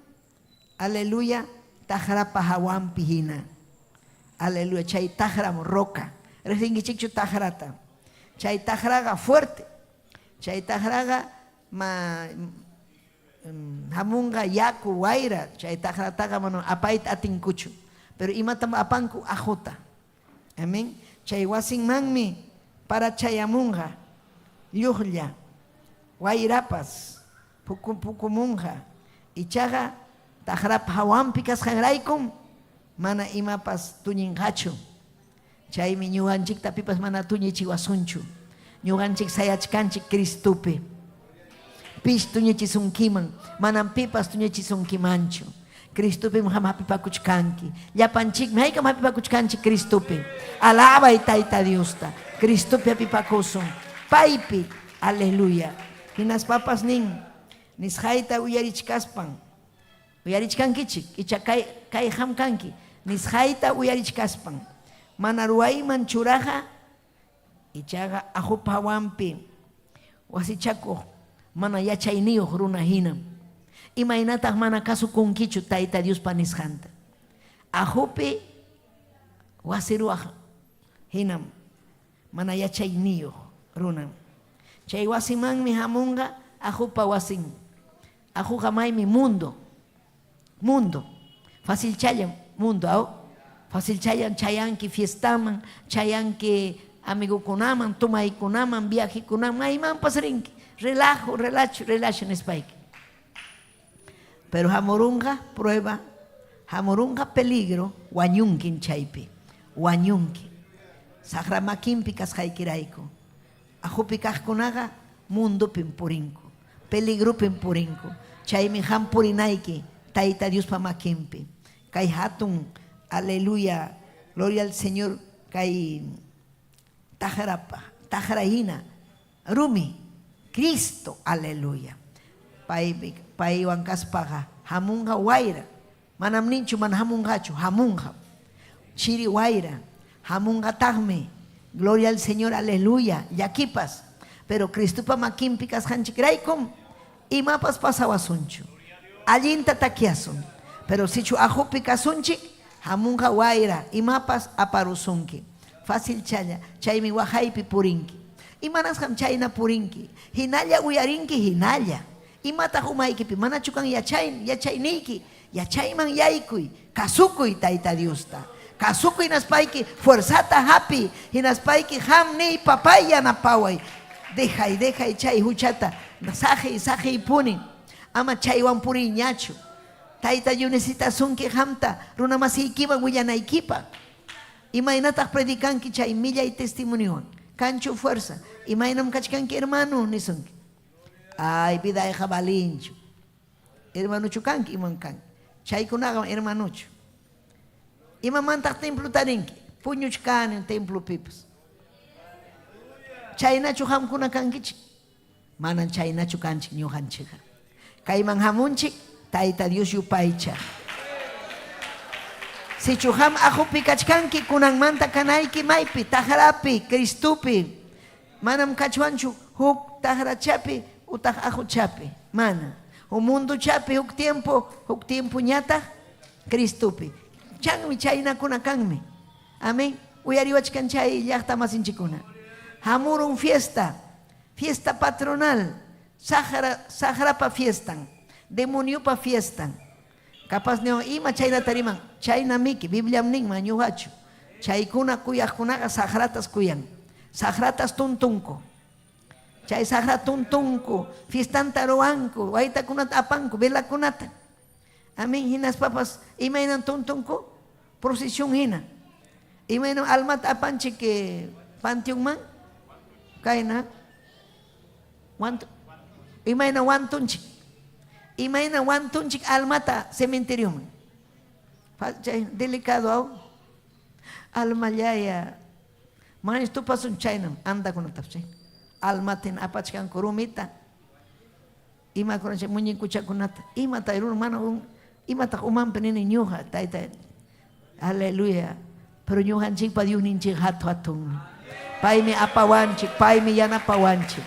aleluya, taqrapa hawanpi hina. Aleluya, chay taqram roca. Riqsinkichikchu taqrata? Chay taqraqa fuerte. Chay taqraqa ma hamunqa yaku, wayra, chay taqrataqa manam apayta atinkuchu. Pero imatam apanku? Aquta. Amén. Chay wasinmanmi para chayamunqa lluqlla, wayrapas pukumunqa. Ichaqa taqrapa hawanpi kasqanraykum mana imapas tuñinqachu. Chaymi ñuqanchikta pipas mana tuñichiwasunchu. Ñuqanchik sayachkanchik Cristopi. Pis tuñichisunkiman, manam pipas tuñichisunkimanchu. Cristopim qam hapipakuchkanki. Llapanchikmi haykam hapipakuchkanchik Cristopi. Alabay Tayta Diosta. Cristopi hapipakusun. Paypi. Aleluya. Hinaspapas nin, nisqayta uyarichkaspan, Uyarichkankichik, icha kay kay qam kanki, nisqayta uyarichkaspan, mana ruwayman churaqa, ichaqa aqupa hawanpi wasichakuq mana yachayniyuq runa hinam. Imaynataq mana kasukunkichu Tayta Diospa nisqanta? Aqupi wasi ruwaq hinam mana yachayniyuq runam. Chay wasimanmi hamunqa aqupa wasin. Aquqa maymi mundo. Mundo. Facilchallam mundo, aw? Facilchallam chayanki fiestaman, chayanki amigukunaman, tumaykunaman, viajekunaman, maymanpas rinki. Relajo, relacho, relajo nispayki. Pero hamurunqa prueba, hamurunqa peligro, wañunkin chaypi. Wañunki. Saqra makinpi kasqaykirayku. Aqupi kaqkunaqa mundopim purinku, peligropim purinku. Chaymi qam purinayki Tayta Diospa makinpi. Kay hatun, aleluya, gloria al Señor, kay taqrapa, taqra hina rumi, Cristo, aleluya. Paymi, paywan kaspaqa hamunqa wayra. Manam ninchu mana hamunqachu, hamunqam. Chiri wayra, hamunqataqmi. Gloria al Señor, aleluya, llakipas. Pero Cristopa makinpi kasqanchikraykum imapas pasawasunchu. Allinta takyasun. Pero sichu aqupi kasunchik, hamunqa wayra, imapas aparusunki. Facilchalla, chaymi waqaypi purinki. Imanasqam chayna purinki? Hinalla uyarinki, hinalla. Imataq umaykipi? Manachu kan yachay, yachayniyki? Yachayman yaykuy, kasukuy Tayta Diosta. Kasukuy hinaspayki fuerzata hapiy, hinaspayki qam niy, Papay yanapaway. Dejay, dejay chay huchata, saqiy, saqiypuni. Ama chaywan puriyñachu. Tayta Dios necesitasunki qamta runamasiykiman willanaykipaq. Imaynataq predicanki chay millay testimoniowan? Kanchu fuerza? Imaynam kachkanki hermano? Nisunki. Ay, vidayqa valinchu. Hermanochu kanki? Imam kanki? Chaykunaqa hermanochu. Imamantaq templuta rinki? Puñuchkani templopipas. Chaynachu qamkuna kankichik? Manan chaynachu kanchik ñuqanchikqa. Kayman hamunchik Tayta Dios yupaychaq. Sichu qam aqupi kachkanki kunanmanta kanayki maypi? Taqrapi, Cristopi. Manam kachwanchu huk taqrachapi utaq aquchapi. Mana. Huk mundochapi huk tiempo, huk tiempoñataq Cristopi. Chanmi chaynakuna kanmi. Amén. Uyariwachkan chay llaqta masinchikuna. Hamurun fiesta, fiesta patronal, saqra, saqrapa fiestan, demoniopa fiestan. Capaz niwan ima chaynata riman, chaynamiki, Bibliam ninman ñuqachu. Chaykuna kuyaqkunaqa saqratas kuyan, saqratas tuntunku. Chay saqra tuntunku, fiestanta ruwanku, waytakunata apanku, velakunata. Amén. Hinaspapas imaynan tuntunku? Procesión hina. Imaynam almata apanchik panteonman? Kayna. Want, imayna wantunchik? Imayna wantunchik almata cementerioman? Chay delicado aw. Almallaya. Manis tupasun chaynam andakunatapas chay. Almatin apachkanku rumita. Imakuna chay muñecochakunata, imata runa mana un, imataq umanpi nini ñuqa tayta, aleluya. Pero ñuqanchikpa Diosninchik hatu hatunmi. Paymi apawanchik, paymi yanapawanchik.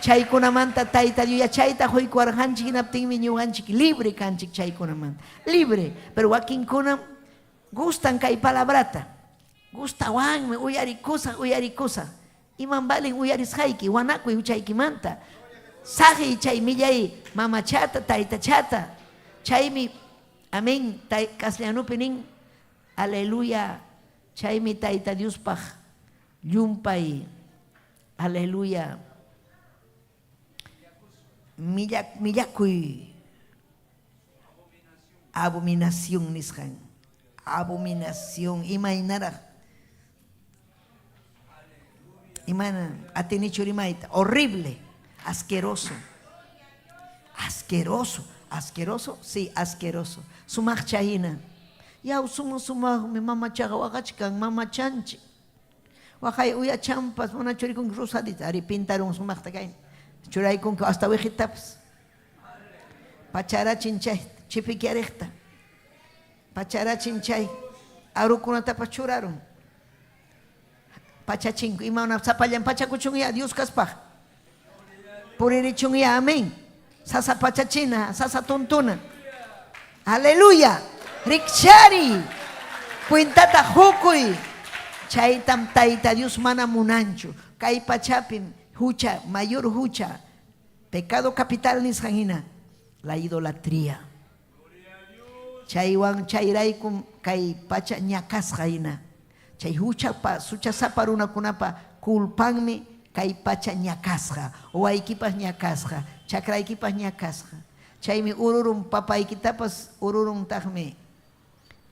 Chaykunamanta Tayta Dios yachayta quykuwarqanchik hinaptinmi ñuqanchik libre kanchik chaykunamanta. Libre, pero wakinkunam gustan kay palabrata. Gustawanmi uyarikusaq, uyarikusaq. Imam valen uyarisqayki, wanakuy huchaykimanta. Saqiy chay millay mamachata, taytachata. Chaymi, amén, castellanupi nin, aleluya, chaymi Tayta Diospaq llumpay, aleluya, millakuy, abominación nisqan, abominación, imaynaraq. Imana atinichu rimayta, horrible, asqueroso. Asqueroso, asqueroso, sí, asqueroso. Sumaqcha hina. Yaw suma sumaqmi mamachaqa waqachkan, mamachanchik. Waqay uyachampas mana churikunki rosadita, ari pintarun sumaqta kayna. Churaykunki hasta wiqitapas. Pacharachin chay chipikyariqta. Pacharachin chay arukunatapas churarun. Pachachinku imana sapallan pachakuchunya Dios kaspaq. Puririchunya, amén. Sasa pachachina, sasa tuntuna. Aleluya. Rikchari. Cuentata hukuy. Chaytam Tayta Dios mana munanchu. Kay pachapim hucha, mayor hucha, pecado capital nisqan hina, la idolatría. Chaywan chayraykum kay pacha ñakasqa hina. Chay huchapa, huchasapa runakunapa culpanmi kay pacha ñakasqa, wawaykipas ñakasqa, chakraykipas ñakasqa. Chaymi ururun papaykitapas ururuntaqmi.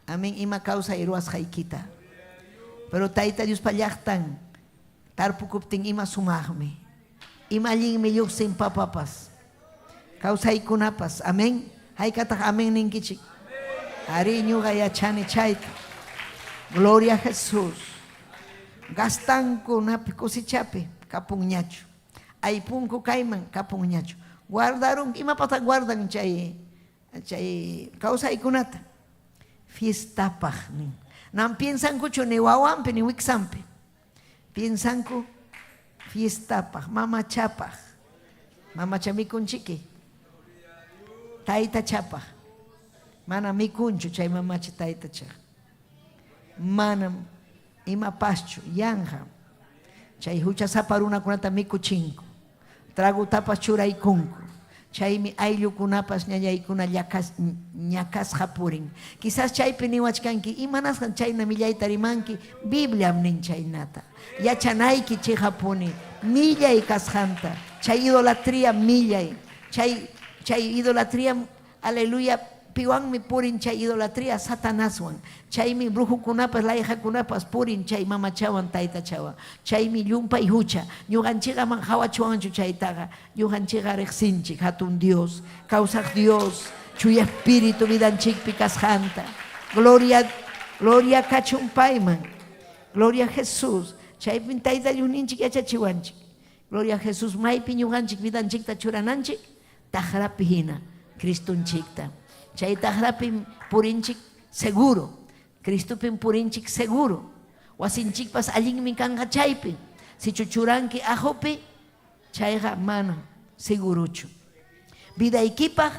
Amén, ima kawsay ruwasqaykita. Pero Tayta Diospa llaqtan tarpukuptin ima sumaqmi. Ima allinmi lluqsin papapas. Kawsaykunapas. Amén. Haykataq amén ninkichik? Arí, ñuqa yachani chayta. Gloria a Jesús. Gastanku napi cosechapi kapunñachu. Aypunku kayman kapunñachu. Guardarun, imapataq guardan chay chay kawsaykunata? Fiestapaq nin. Nam piensankuchu ni wawanpi ni wiksanpi. Piensanku fiestapaq, mamachapaq. Mamacha mikunchiki. Taytachapaq. Mana mikunchu chay mamacha taytachaqa. Manam imapaschu, yanqa. Chay huchasapa runakunata mikuchinku. Tragotapas churaykunku. Chaymi ayllukunapas ñañaykuna ñakasqa purin. Quizás chaypi niwachkanki, imanasqan chayna millayta rimanki? Bibliam nin chaynata. Yachanayki chiqapuni millay kasqanta. Chay idolatría millay. Chay, chay idolatría, aleluya, Piwanmi purin chay idolatría? Satanaswan. Chaymi brujukunapas, layqakunapas purin chay mamachawan, taytachawan. Chaymi llumpay hucha. Ñuqanchikqa man qawachuwanchu chaytaqa. Ñuqanchikqa riqsinchik hatun Dios, kawsaq Dios, Chuya Espíritu vidanchikpi kasqanta. Gloria, gloria kachun payman. Gloria a Jesús. Chaypim Tayta Diosninchik yachachiwanchik. Gloria a Jesús. Maypi ñuqanchik vidanchikta churananchik? Taqrapi hina Cristonchikta. Chay taqrapim purinchik seguro. Cristopim purinchik seguro. Wasinchikpas allinmi kanqa chaypi. Sichu churanki ajopi, chayqa manam segurochu. Vidaykipaq,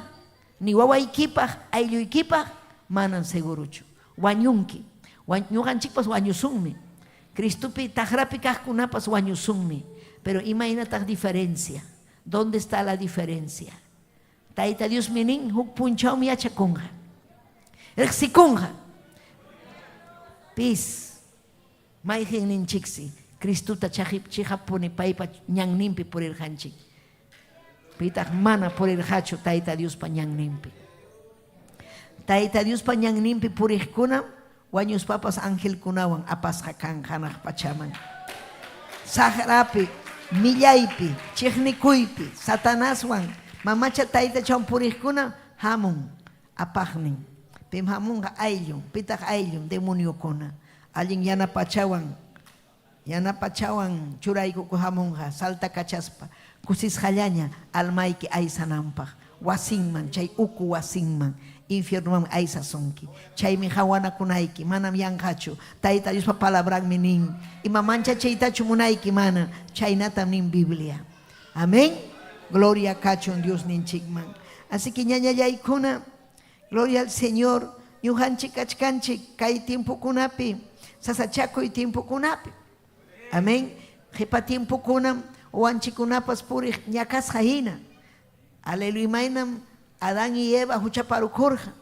ni wawaykipaq, aylluykipaq manam segurochu. Wañunki. Ñuqanchikpas wañusunmi. Cristopi taqrapi kaqkunapas wañusunmi. Pero imaynataq diferencia? ¿Dónde está la diferencia? Tayta Diosmi nin, huk punchawmi yachakunqa. Riqsikunqa. Pis mayqinninchiksi Cristota chiqapuni paypa ñanninpi purirqanchik. Pitaq mana purirqachu Tayta Diospa ñanninpi. Tayta Diospa ñanninpi puriqkunam wañuspapas angelkunawan apasqa kan hanaq pachaman. Saqrapi, millaypi, chiqnikuypi, Satanaswan, mamacha taytachawan puriqkuna hamun apaqnin. Pim hamunqa ayllun, pitaq ayllun, demoniokuna. Allin yanapachawan, yanapachawan churaykuku hamunqa saltakachaspa, kusisqallaña almayki aysananpaq, wasinman, chay uku wasinman, infiernomanmi aysasunki. Chaymi qawanakunayki, manam yanqachu. Tayta Diospa palabranmi nin, ima manchachiytachu munayki? Mana, chaynatam nin Biblia. Amén. Gloria kachun Diosninchikman. Así que ñañallaykuna, gloria al Señor, ñuqanchik kachkanchik kay tiempokunapi, sasachakuy tiempokunapi. Amén. Qhipa tiempokunam wawanchikkunapas puriq ñakasqa hina. Aleluya, imaynam Adán y Eva huchaparukurqa.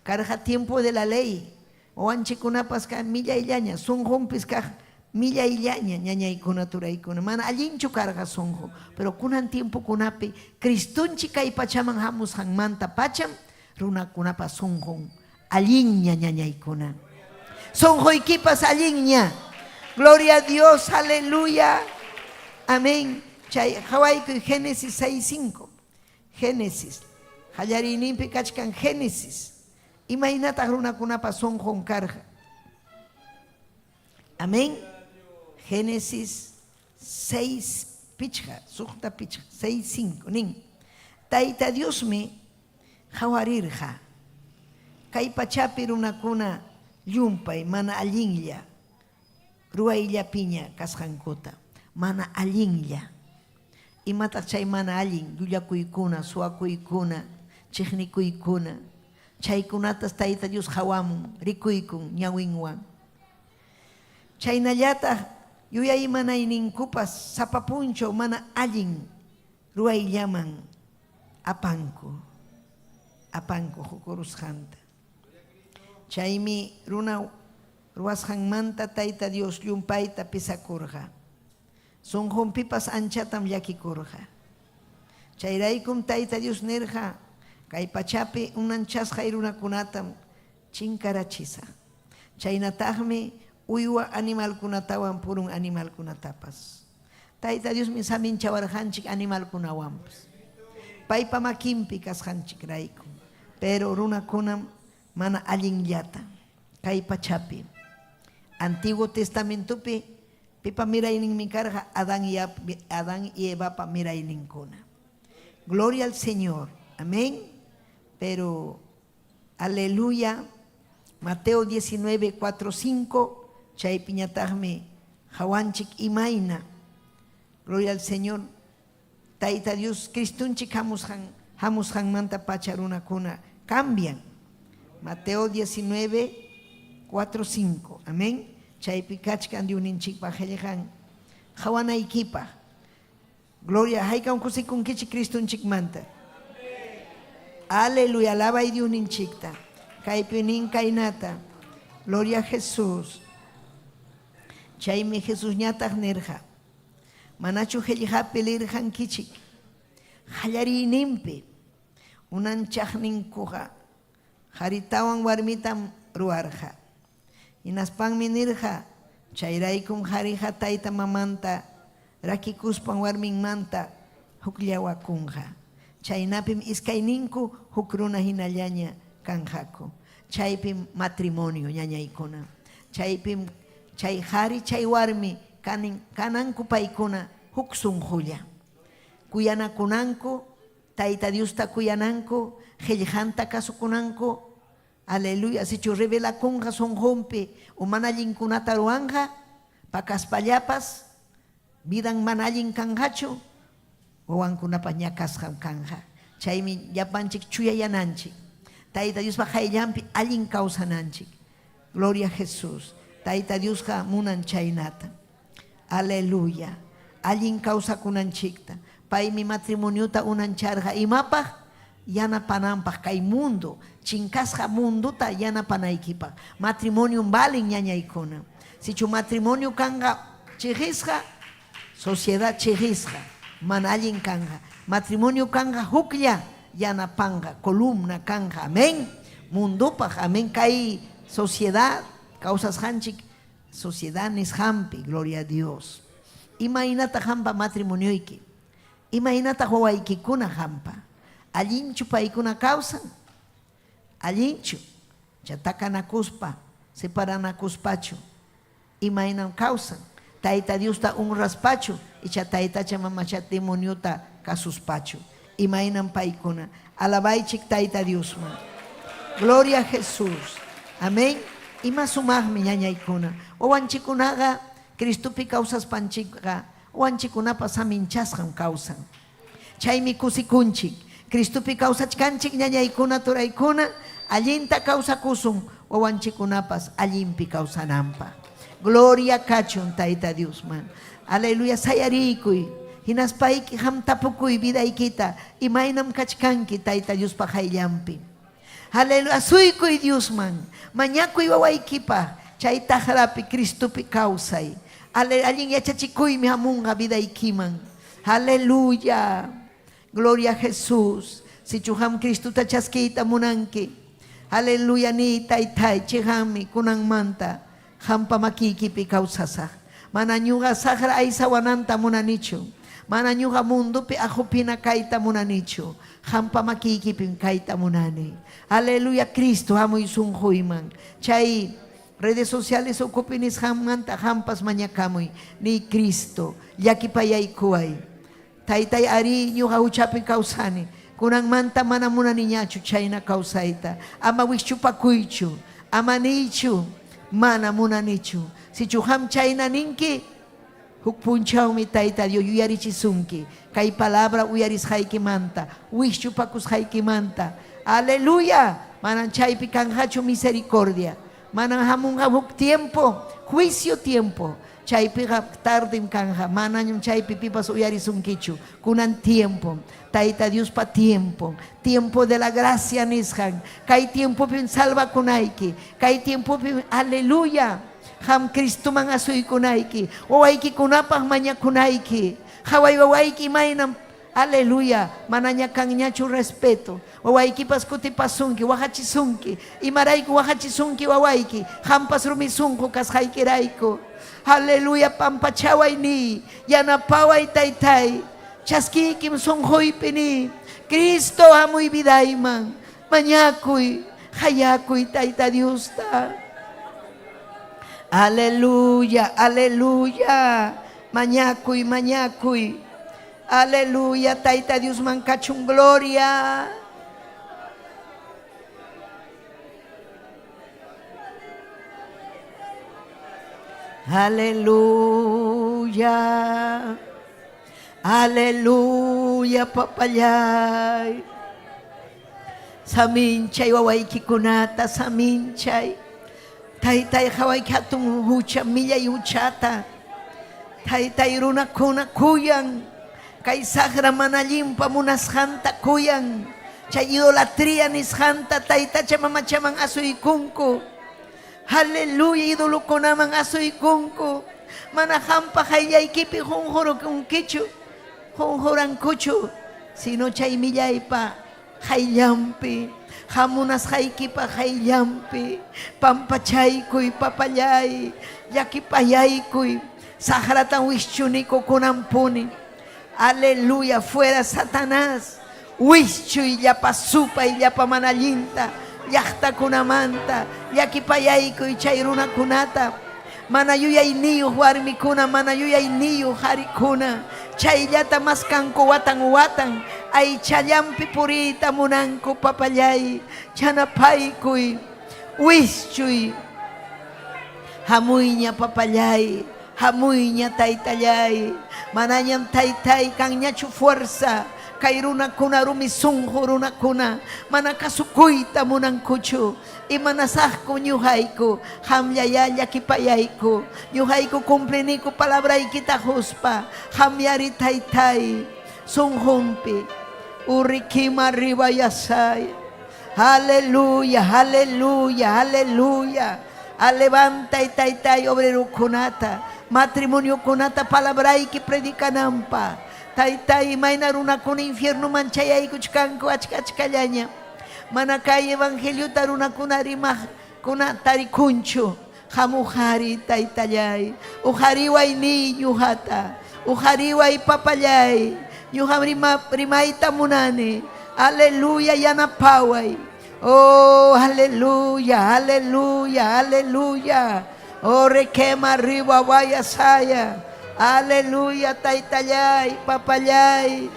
Karqa tiempo de la ley. Wawanchikkunapas kaq millayllaña, sunqunpis kaq millayllaña, ñañaykuna, turaykuna. Mana allinchu karqa sunqu. Pero kunan tiempokunapi Cristonchik kay pachaman hamusqanmanta pacham runakunapa sunqun allinña, ñañaykuna. Sunquykipas allinña. Gloria a Dios, aleluya. Amén. Chay qawaykuy Génesis 6:5. Génesis. Qallariyninpi kachkan Génesis. Imaynataq runakunapa sunqun karqa? Amén. Génesis 6 pichqa, suqta pichqa, 6 5 nin. Tayta Diosmi qawarirqa kay pachapi runakuna llumpay mana allinlla ruwayllapiña kasqankuta, mana allinlla. Imataq chay mana allin llullakuykuna, suwakuykuna, chiqnikuykuna? Chaykunatas Tayta Dios qawamun, rikuykun ñawinwan. Chaynallataq yuyaymanayninkupas sapa punchaw mana allin ruwayllaman apanku, apanku qukurusqanta. Chaymi runa ruwasqanmanta Tayta Dios llumpayta pesakurqa. Sunqunpipas anchatam llakikurqa. Chayraykum Tayta Dios nirqa, Kay pachapi unanchasqay runakunatam chinkarachisaq. Chaynataqmi uywa animalkunatawan purun animalkunatapas. Tayta Diosmi saminchawarqanchik animalkunawanpas. Paypa makinpi kasqanchikraykum. Pero runakunam mana allinllata kay pachapi. Antiguo Testamentopi pipa mirayninmi karqa? Adán y, Adán y Evapa mirayninkuna. Gloria al Señor. Amén. Pero, aleluya. Mateo 19, 4, 5. Chaypiñataqmi hawanchik imayna. Gloria al Señor. Tayta Dios Cristonchik hamusqan hamusqanmanta pacha runakuna cambian. Mateo 19, 4, 5. Amén. Chaypi kachkan Diosninchikpa qillqan qawanaykipaq. Gloria, haykam kusikunkichik Cristonchikmanta. Aleluya, alabay Diosninchikta. Kaypi nin kaynata. Gloria a Jesús. Chaymi Jesusñataq nirqa. Manachu qillqapi lirqankichik? Qallariyninpi unanchaqninkuqa. Qaritawan warmitam ruwarqa. Hinaspanmi nirqa, Chayraykum qariqa tayta mamanta rakikuspan warminmanta hukllawakunqa. Chaynapim iskayninku huk runa hinallaña kanqaku. Chaypim matrimonio, ñañaykuna. Chaypim chay qari chay warmi kanin kananku paykuna huk sunqulla. Kuyanakunanku, Tayta Diosta kuyananku, qellqanta kasukunanku. Aleluya! Sichu revelakunqa sunqunpi o mana allinkunata ruwanqa, pakaspallapas vidan mana allin kanqachu, wawankunapas ñakasqam kanqa. Chaymi llapanchik chuyayananchik, Tayta Diospa qayllanpi allin kawsananchik. Gloria a Jesús. Tayta Diosqa munan chaynata. Aleluya. Allin kawsakunanchikta. Paymi matrimoniota unancharqa imapaq? Yanapananpaq kay mundo, chinkasqa mundota yanapanaykipaq. Matrimoniom valen ñañaykuna. Sichu matrimonio kanqa chiqisqa, sociedad chiqisqa, mana allin kanqa. Matrimonio kanqa huklla yanapanqa, columna kanqa. Amén. Mundopaq, amén. Kay sociedad kawsasqanchik Sociedad nisqanpi, gloria a Dios. Imaynataq qampa matrimonioyki? Imaynataq wawaykikuna qampa? Allinchu paykuna kawsan? Allinchu? Cha takanakuspa, separanakuspachu? Imaynam kawsan? Tayta Diosta honraspachu icha taytacha mamacha demoniota kasuspachu? Imaynam paykuna? Alabaychik Tayta Diosman. Gloria a Jesús. Amén. Ima sumaqmi ñañaykuna. Wawanchikkunaqa Cristopi kawsaspanchikqa wawanchikkunapas saminchasqam kawsan. Chaymi kusikunchik. Cristopi kawsachkanchik ñañaykuna turaykuna allinta kawsakusun wawanchikkunapas allinpi kawsananpaq. Gloria kachun Tayta Diosman. Aleluya sayariykuy. Hinaspayki qam tapukuy vidaykita imaynam kachkanki Tayta Diospa qayllanpi. Aleluya asuykuy Diosman. Mañakuy wawaykipaq chay taqrapi Cristopi kawsay. Allin yachachikuymi hamunqa vidaykiman. Aleluya. Gloria a Jesús. Sichu qam Cristota chaskiyta munanki. Aleluya niy taytay chiqanmi kunanmanta qampa makiykipi kawsasaq. Mana ñuqa saqra aysawananta munanichu. Mana ñuqa mundopi aqupina kayta munanichu. Qampa makiykipim kayta munani. Aleluya Cristo hamuy sunquyman. Chay redes sociales ukupi nisqanmanta qampas mañakamuy. Niy Cristo llakipayaykuway. Taytay arí ñuqa huchapi kawsani. Kunanmanta mana munaniñachu chayna kawsayta. Ama wischupakuychu. Ama niychu mana munanichu. Sichu qam chayna ninki, huk punchawmi Tayta Dios yuyarichisunki kay palabra uyarisqaykimanta, wischupakusqaykimanta. Aleluya! Manan chaypi kanqachu misericordia. Manan hamunqa huk tiempo, juicio tiempo. Chaypiqa tardim kanqa, manañam chaypi pipas uyarisunkichu. Kunan tiempom, Tayta Diospa tiempon, tiempo de la gracia nisqan. Kay tiempopim salvakunayki, kay tiempopim, aleluya, qam Cristoman asuykunayki, wawaykikunapaq mañakunayki. Qaway wawayki imaynam, aleluya, manaña kanñachu respeto. Wawaykipas kutipasunki, waqachisunki. Imarayku waqachisunki wawayki? Qampas rumi sunqu kasqaykirayku. Aleluya, pampachaway niy, yanapaway taytay. Chaskiykim sunquypi niy. Cristo hamuy vidayman. Mañakuy, qayakuy Tayta Diosta. Aleluya, aleluya. Mañakuy, mañakuy. Aleluya, Tayta Diosman kachun gloria. Aleluya. Aleluya, papallay. Saminchay wawaykikunata, saminchay. Taytay qawayki hatun hucha, millay huchata. Taytay runakuna kuyan. Kay saqra mana allinpa munasqanta kuyan. Chay idolatría nisqanta taytacha mamachaman asuykunku. Aleluya, idolokunaman asuykunku. Mana qampa qayllaykipi qunqurukunkichu, qunqurankuchu, sino chay millaypa qayllanpi. Hamunasqaykipa qayllanpi pampachaykuy papallay, llakipayaykuy, saqratan wischuniku kunanpuni. Aleluya, fuera Satanás. Wischuy llapa supay, llapa mana allinta, llaqtakunamanta, llakipayaykuy chay runakunata. Mana yuyayniyuq warmikuna, mana yuyayniyuq qarikuna, chayllata maskanku watan watan, aychallanpi puriyta munanku, papallay, chanapaykuy, wischuy. Hamuyña papallay, hamuyña taytallay, manañam taytay kanñachu fuerza, kay runakuna rumi sunqu runakuna, mana kasukuyta munankuchu, imanasaqku ñuqayku, qamllayá llakipayayku, ñuqayku cumpliniku palabraykita quspa, qamyari taytay, sunqunpi, urrikima ribayasay. Aleluya, aleluya, aleluya. Levantay taytay obrerokunata, matrimoniokunata palabrayki predicananpaq. Taytay, imayna runakuna infiernoman chayaykuchkanku achka achkallaña. Mana kay evangeliota runakuna rimaqkuna tarikunchu. Hamuq ari taytallay, uqariway niy ñuqata, uqariway papallay, ñuqam rimayta munani. Aleluya, yanapaway. Oh, aleluya, aleluya, aleluya. Oh, requema arriba vaya saya. Aleluya, taytallay, papallay.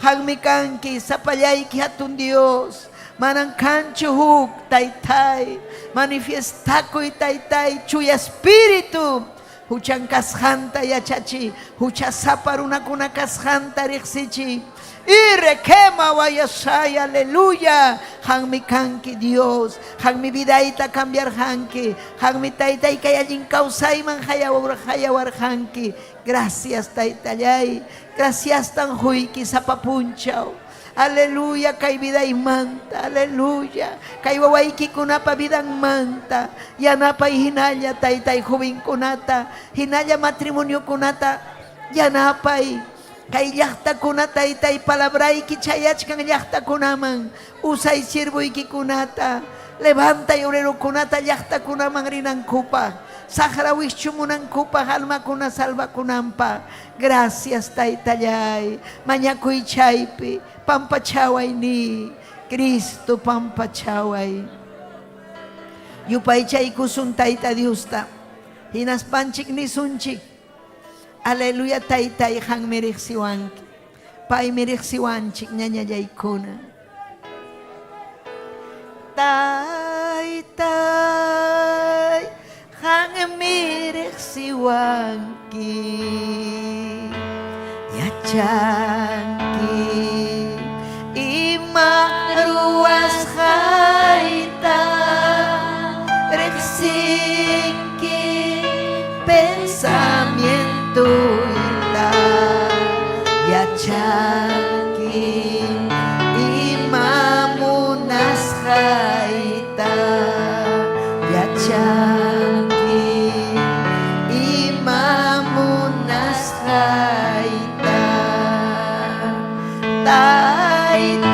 Qammi kanki, sapallayki hatun Dios. Manan kanchu huk taytay. Manifiestakuy taytay, chuya espíritu. Huchan kasqanta yachachi, huchasapa runakuna kasqanta riqsichi. Y requema wayasay, aleluya. Qammi kanki Dios, qammi vidayta cambiarqanki, qammi taytay kay allin kawsayman hayawarqanki. Gracias taytallay, gracias tan huyki sapa punchaw. Aleluya, kay vidaymanta, aleluya. Kay wawaykikunapa vidanmanta, yanapay hinalla taytay jovenkunata, hinalla matrimoniokunata, yanapay. Kay llaqtakuna taytay palabrayki chayachkan llaqtakunaman, usay siervoykikunata, levantay obrerokunata llaqtakunaman rinankupaq, saqra wischumunankupaq almakuna salvakunanpaq. Gracias taytallay, mañakuy chaypi, pampachaway ni, Cristo pampachaway. Yupaychaykusun tayta Diosta, hinaspanchik nisunchik. Aleluya taytay qammi riqsiwanki. Paymi riqsiwanchik ñañallaykuna. Taytay qammi riqsiwanki. Yachanki ima ruwasqayta riqsinki pensamientoyta yachanki ima munasqayta yachanki ima munasqayta taytay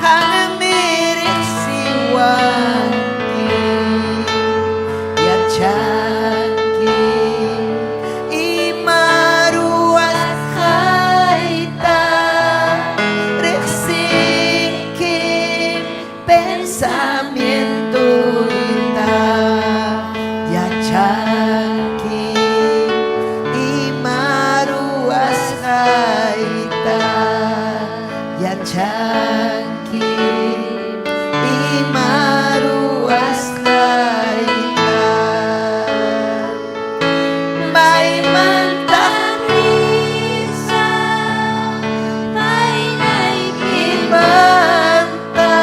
qammi riqsiwanki yachanki ima ruwasqayta riqsinki pensamientoyta yachanki ima ruwasqayta yachanki ima ruwasqayta maymantaq Risaq paynaykimanta imanta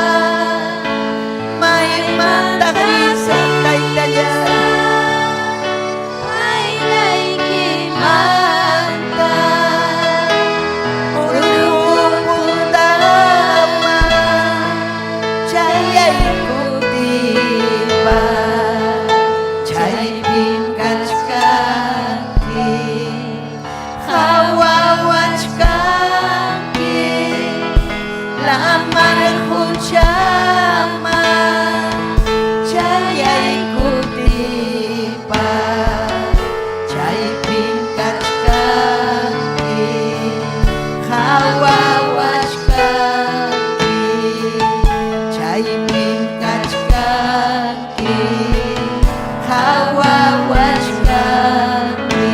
Kaypim kachkanki, qawawachkanki.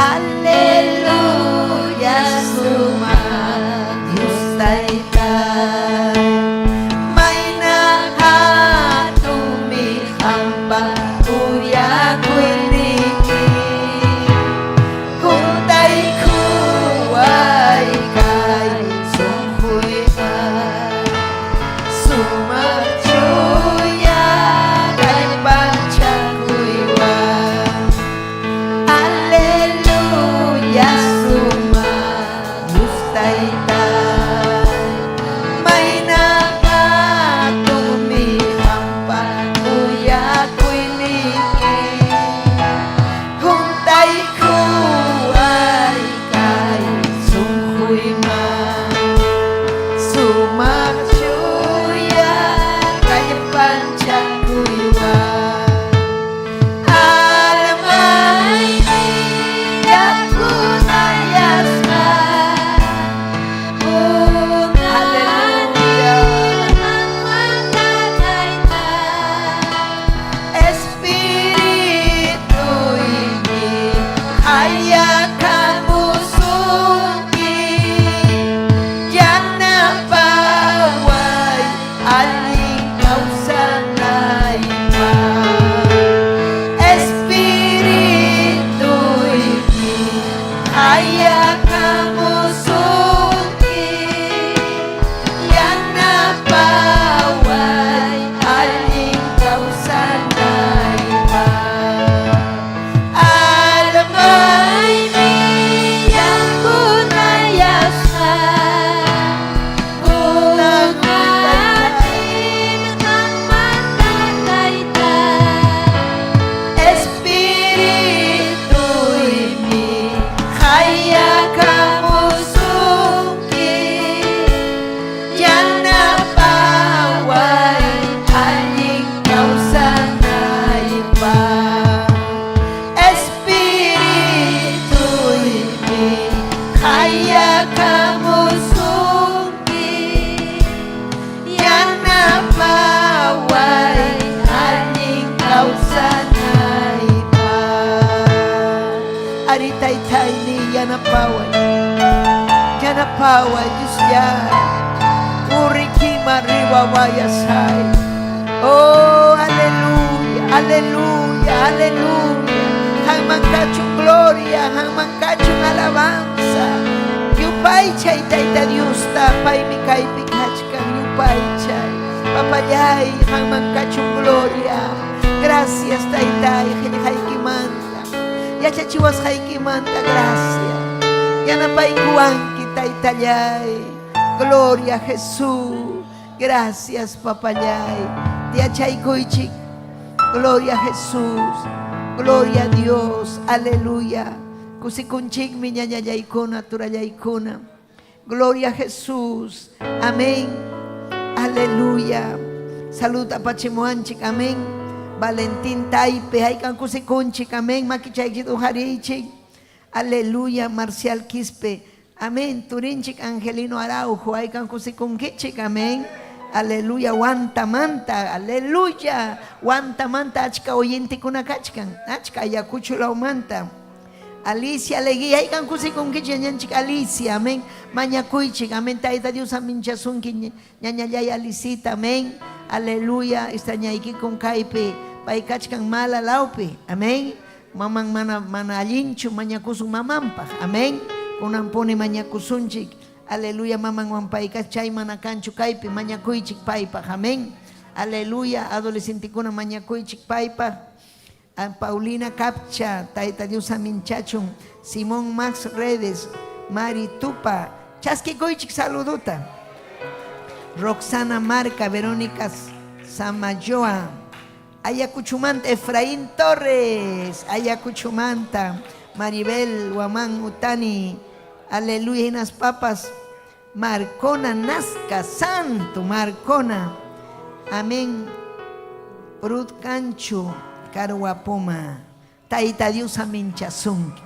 Aleluya, sumaq Dios Taytay. Mayna hatunmi qampa kuyakuyniki. Huntaykuway kay sunquyman. Sumaq chuya kallpanchakuywan. Aleluya, sumaq Dios Taytay. Mayna hatunmi qampa kuyakuyniki. Huntaykuway kay sunquyman. Sumaq chuya kallpanchakuywan. Almaymi yakunayasqa. Aleluya. Espirituymi qayakamusunki. Yanapaway allin kawsanaypaq. Espirituymi qayakamusunki. Yanapaway allin kawsanaypaq. Almaymi yakunayasqa. Kunanmi qammanta Taytay. Espirituymi qayakamusunki. Yanapaway allin kawsanaypaq. Espirituymi qayakamusunki. Yanapaway allin kawsanaypaq. Ari taytayni yanapaway. Yanapaway Diosllay. Urikima riwawayasay. Oh, aleluya, aleluya, aleluya. Qamman kachun gloria, qamman kachun alabanza. Yupaychay Tayta Diosta, paymi kaypi kachkan yupaychay. Papallay, qamman kachun gloria. Gracias Taytay, qillqaykimanta. Yachachiwasqaykimanta gracias. Yanapaykuwanki Taytallay. Gloria a Jesús. Gracias, papallay. Tiyachaykuychik. Gloria a Jesús. Gloria a Dios. Aleluya. Kusikunchikmi ñañallaykuna, turallaykuna. Gloria a Jesús. Amén. Aleluya. Salud apachimuanchik. Amén. Valentín Taipe. Haykan kusikunchik. Amén. Makichaychik uqariychik. Aleluya. Marcial Quispe. Amén. Turinchik Angelino Araujo. Haykan kusikunkichik. Amén. Aleluya. Huantamanta. Aleluya. Huantamanta achka oyentekuna kachkan. Achka Ayacucho lawmanta. Alicia Leguía, haykan kusikunkichik ñañanchik Alicia, amén. Mañakuychik, amén. Tayta Dios aminchasunki ñañallay Alicita, amén. Aleluya, extrañaykikun kaypi, pay kachkan mala lawpi, amén. Maman mana mana allinchu mañakusun mamanpaq, amén. Kunanpuni mañakusunchik, aleluya, mamanwan payka chay mana kanchu kaypi mañakuychik paypaq, amén. Aleluya, adolescentekuna mañakuychik paypaq. A Paulina Capcha, Tayta Dios aminchachun, Simón Max Redes, Mari Tupa, chaskikuychik saluduta. Roxana Marca, Verónica Samayoa, Ayacuchumanta, Efraín Torres, Ayacuchumanta, Maribel Guamán Utani, Aleluya, Inas Papas, Marcona Nazca, Santo Marcona, Amén. Ruth Cancho, Carhuapoma, Tayta Dios aminchasunki.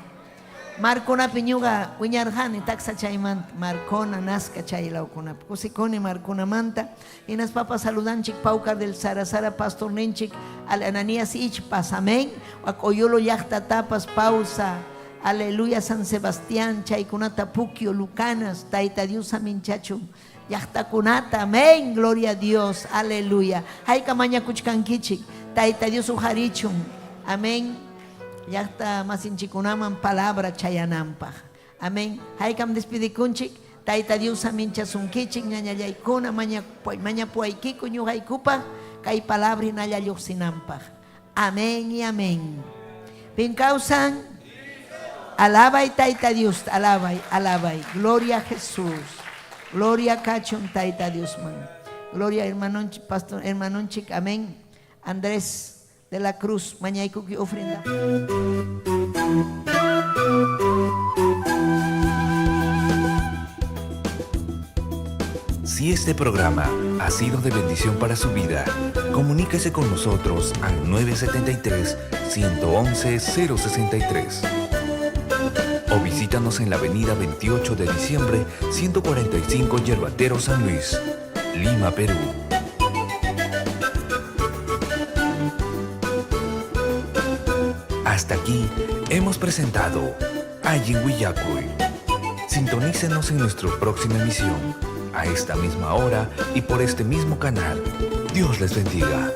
Marconapi ñuqa wiñarqani taksa chaymanta, Marcona, Nazca chay lawkunapi. Kusikuni Marconamanta. Hinaspapas saludanchik Paucar del Sarasara pastorninchik al Ananías Ichpas, amén. Wak Oyolo llaqtatapas Pausa, aleluya San Sebastián, chaykunata Puquio, Lucanas, Tayta Dios aminchachun. Llaqtakunata, amén, gloria a Dios, aleluya. Hayka mañakuchkankichik, Tayta Dios uqarichun, amén. Llaqta masinchikunaman palabra chayananpaq. Amén. Haykam despidikunchik, Tayta Dios aminchasunkichik, ñañallaykuna mañapuwaykiku ñuqaykupaq kay palabra hinalla lluqsinanpaq. Amén y amén. Pin kawsan? Alabay Tayta Dios, alabay, alabay. Gloria a Jesús. Gloria kachun Tayta Diosman. Gloria hermanonchik, pastor hermanonchik, amén. Andrés de la Cruz, mañaykuki ofrenda. Si este programa ha sido de bendición para su vida, comuníquese con nosotros al 973-111-063. O visítanos en la avenida 28 de diciembre, 145 Yerbatero San Luis, Lima, Perú. Hasta aquí hemos presentado Allin Willakuy. Sintonícenos en nuestra próxima emisión, a esta misma hora y por este mismo canal. Dios les bendiga.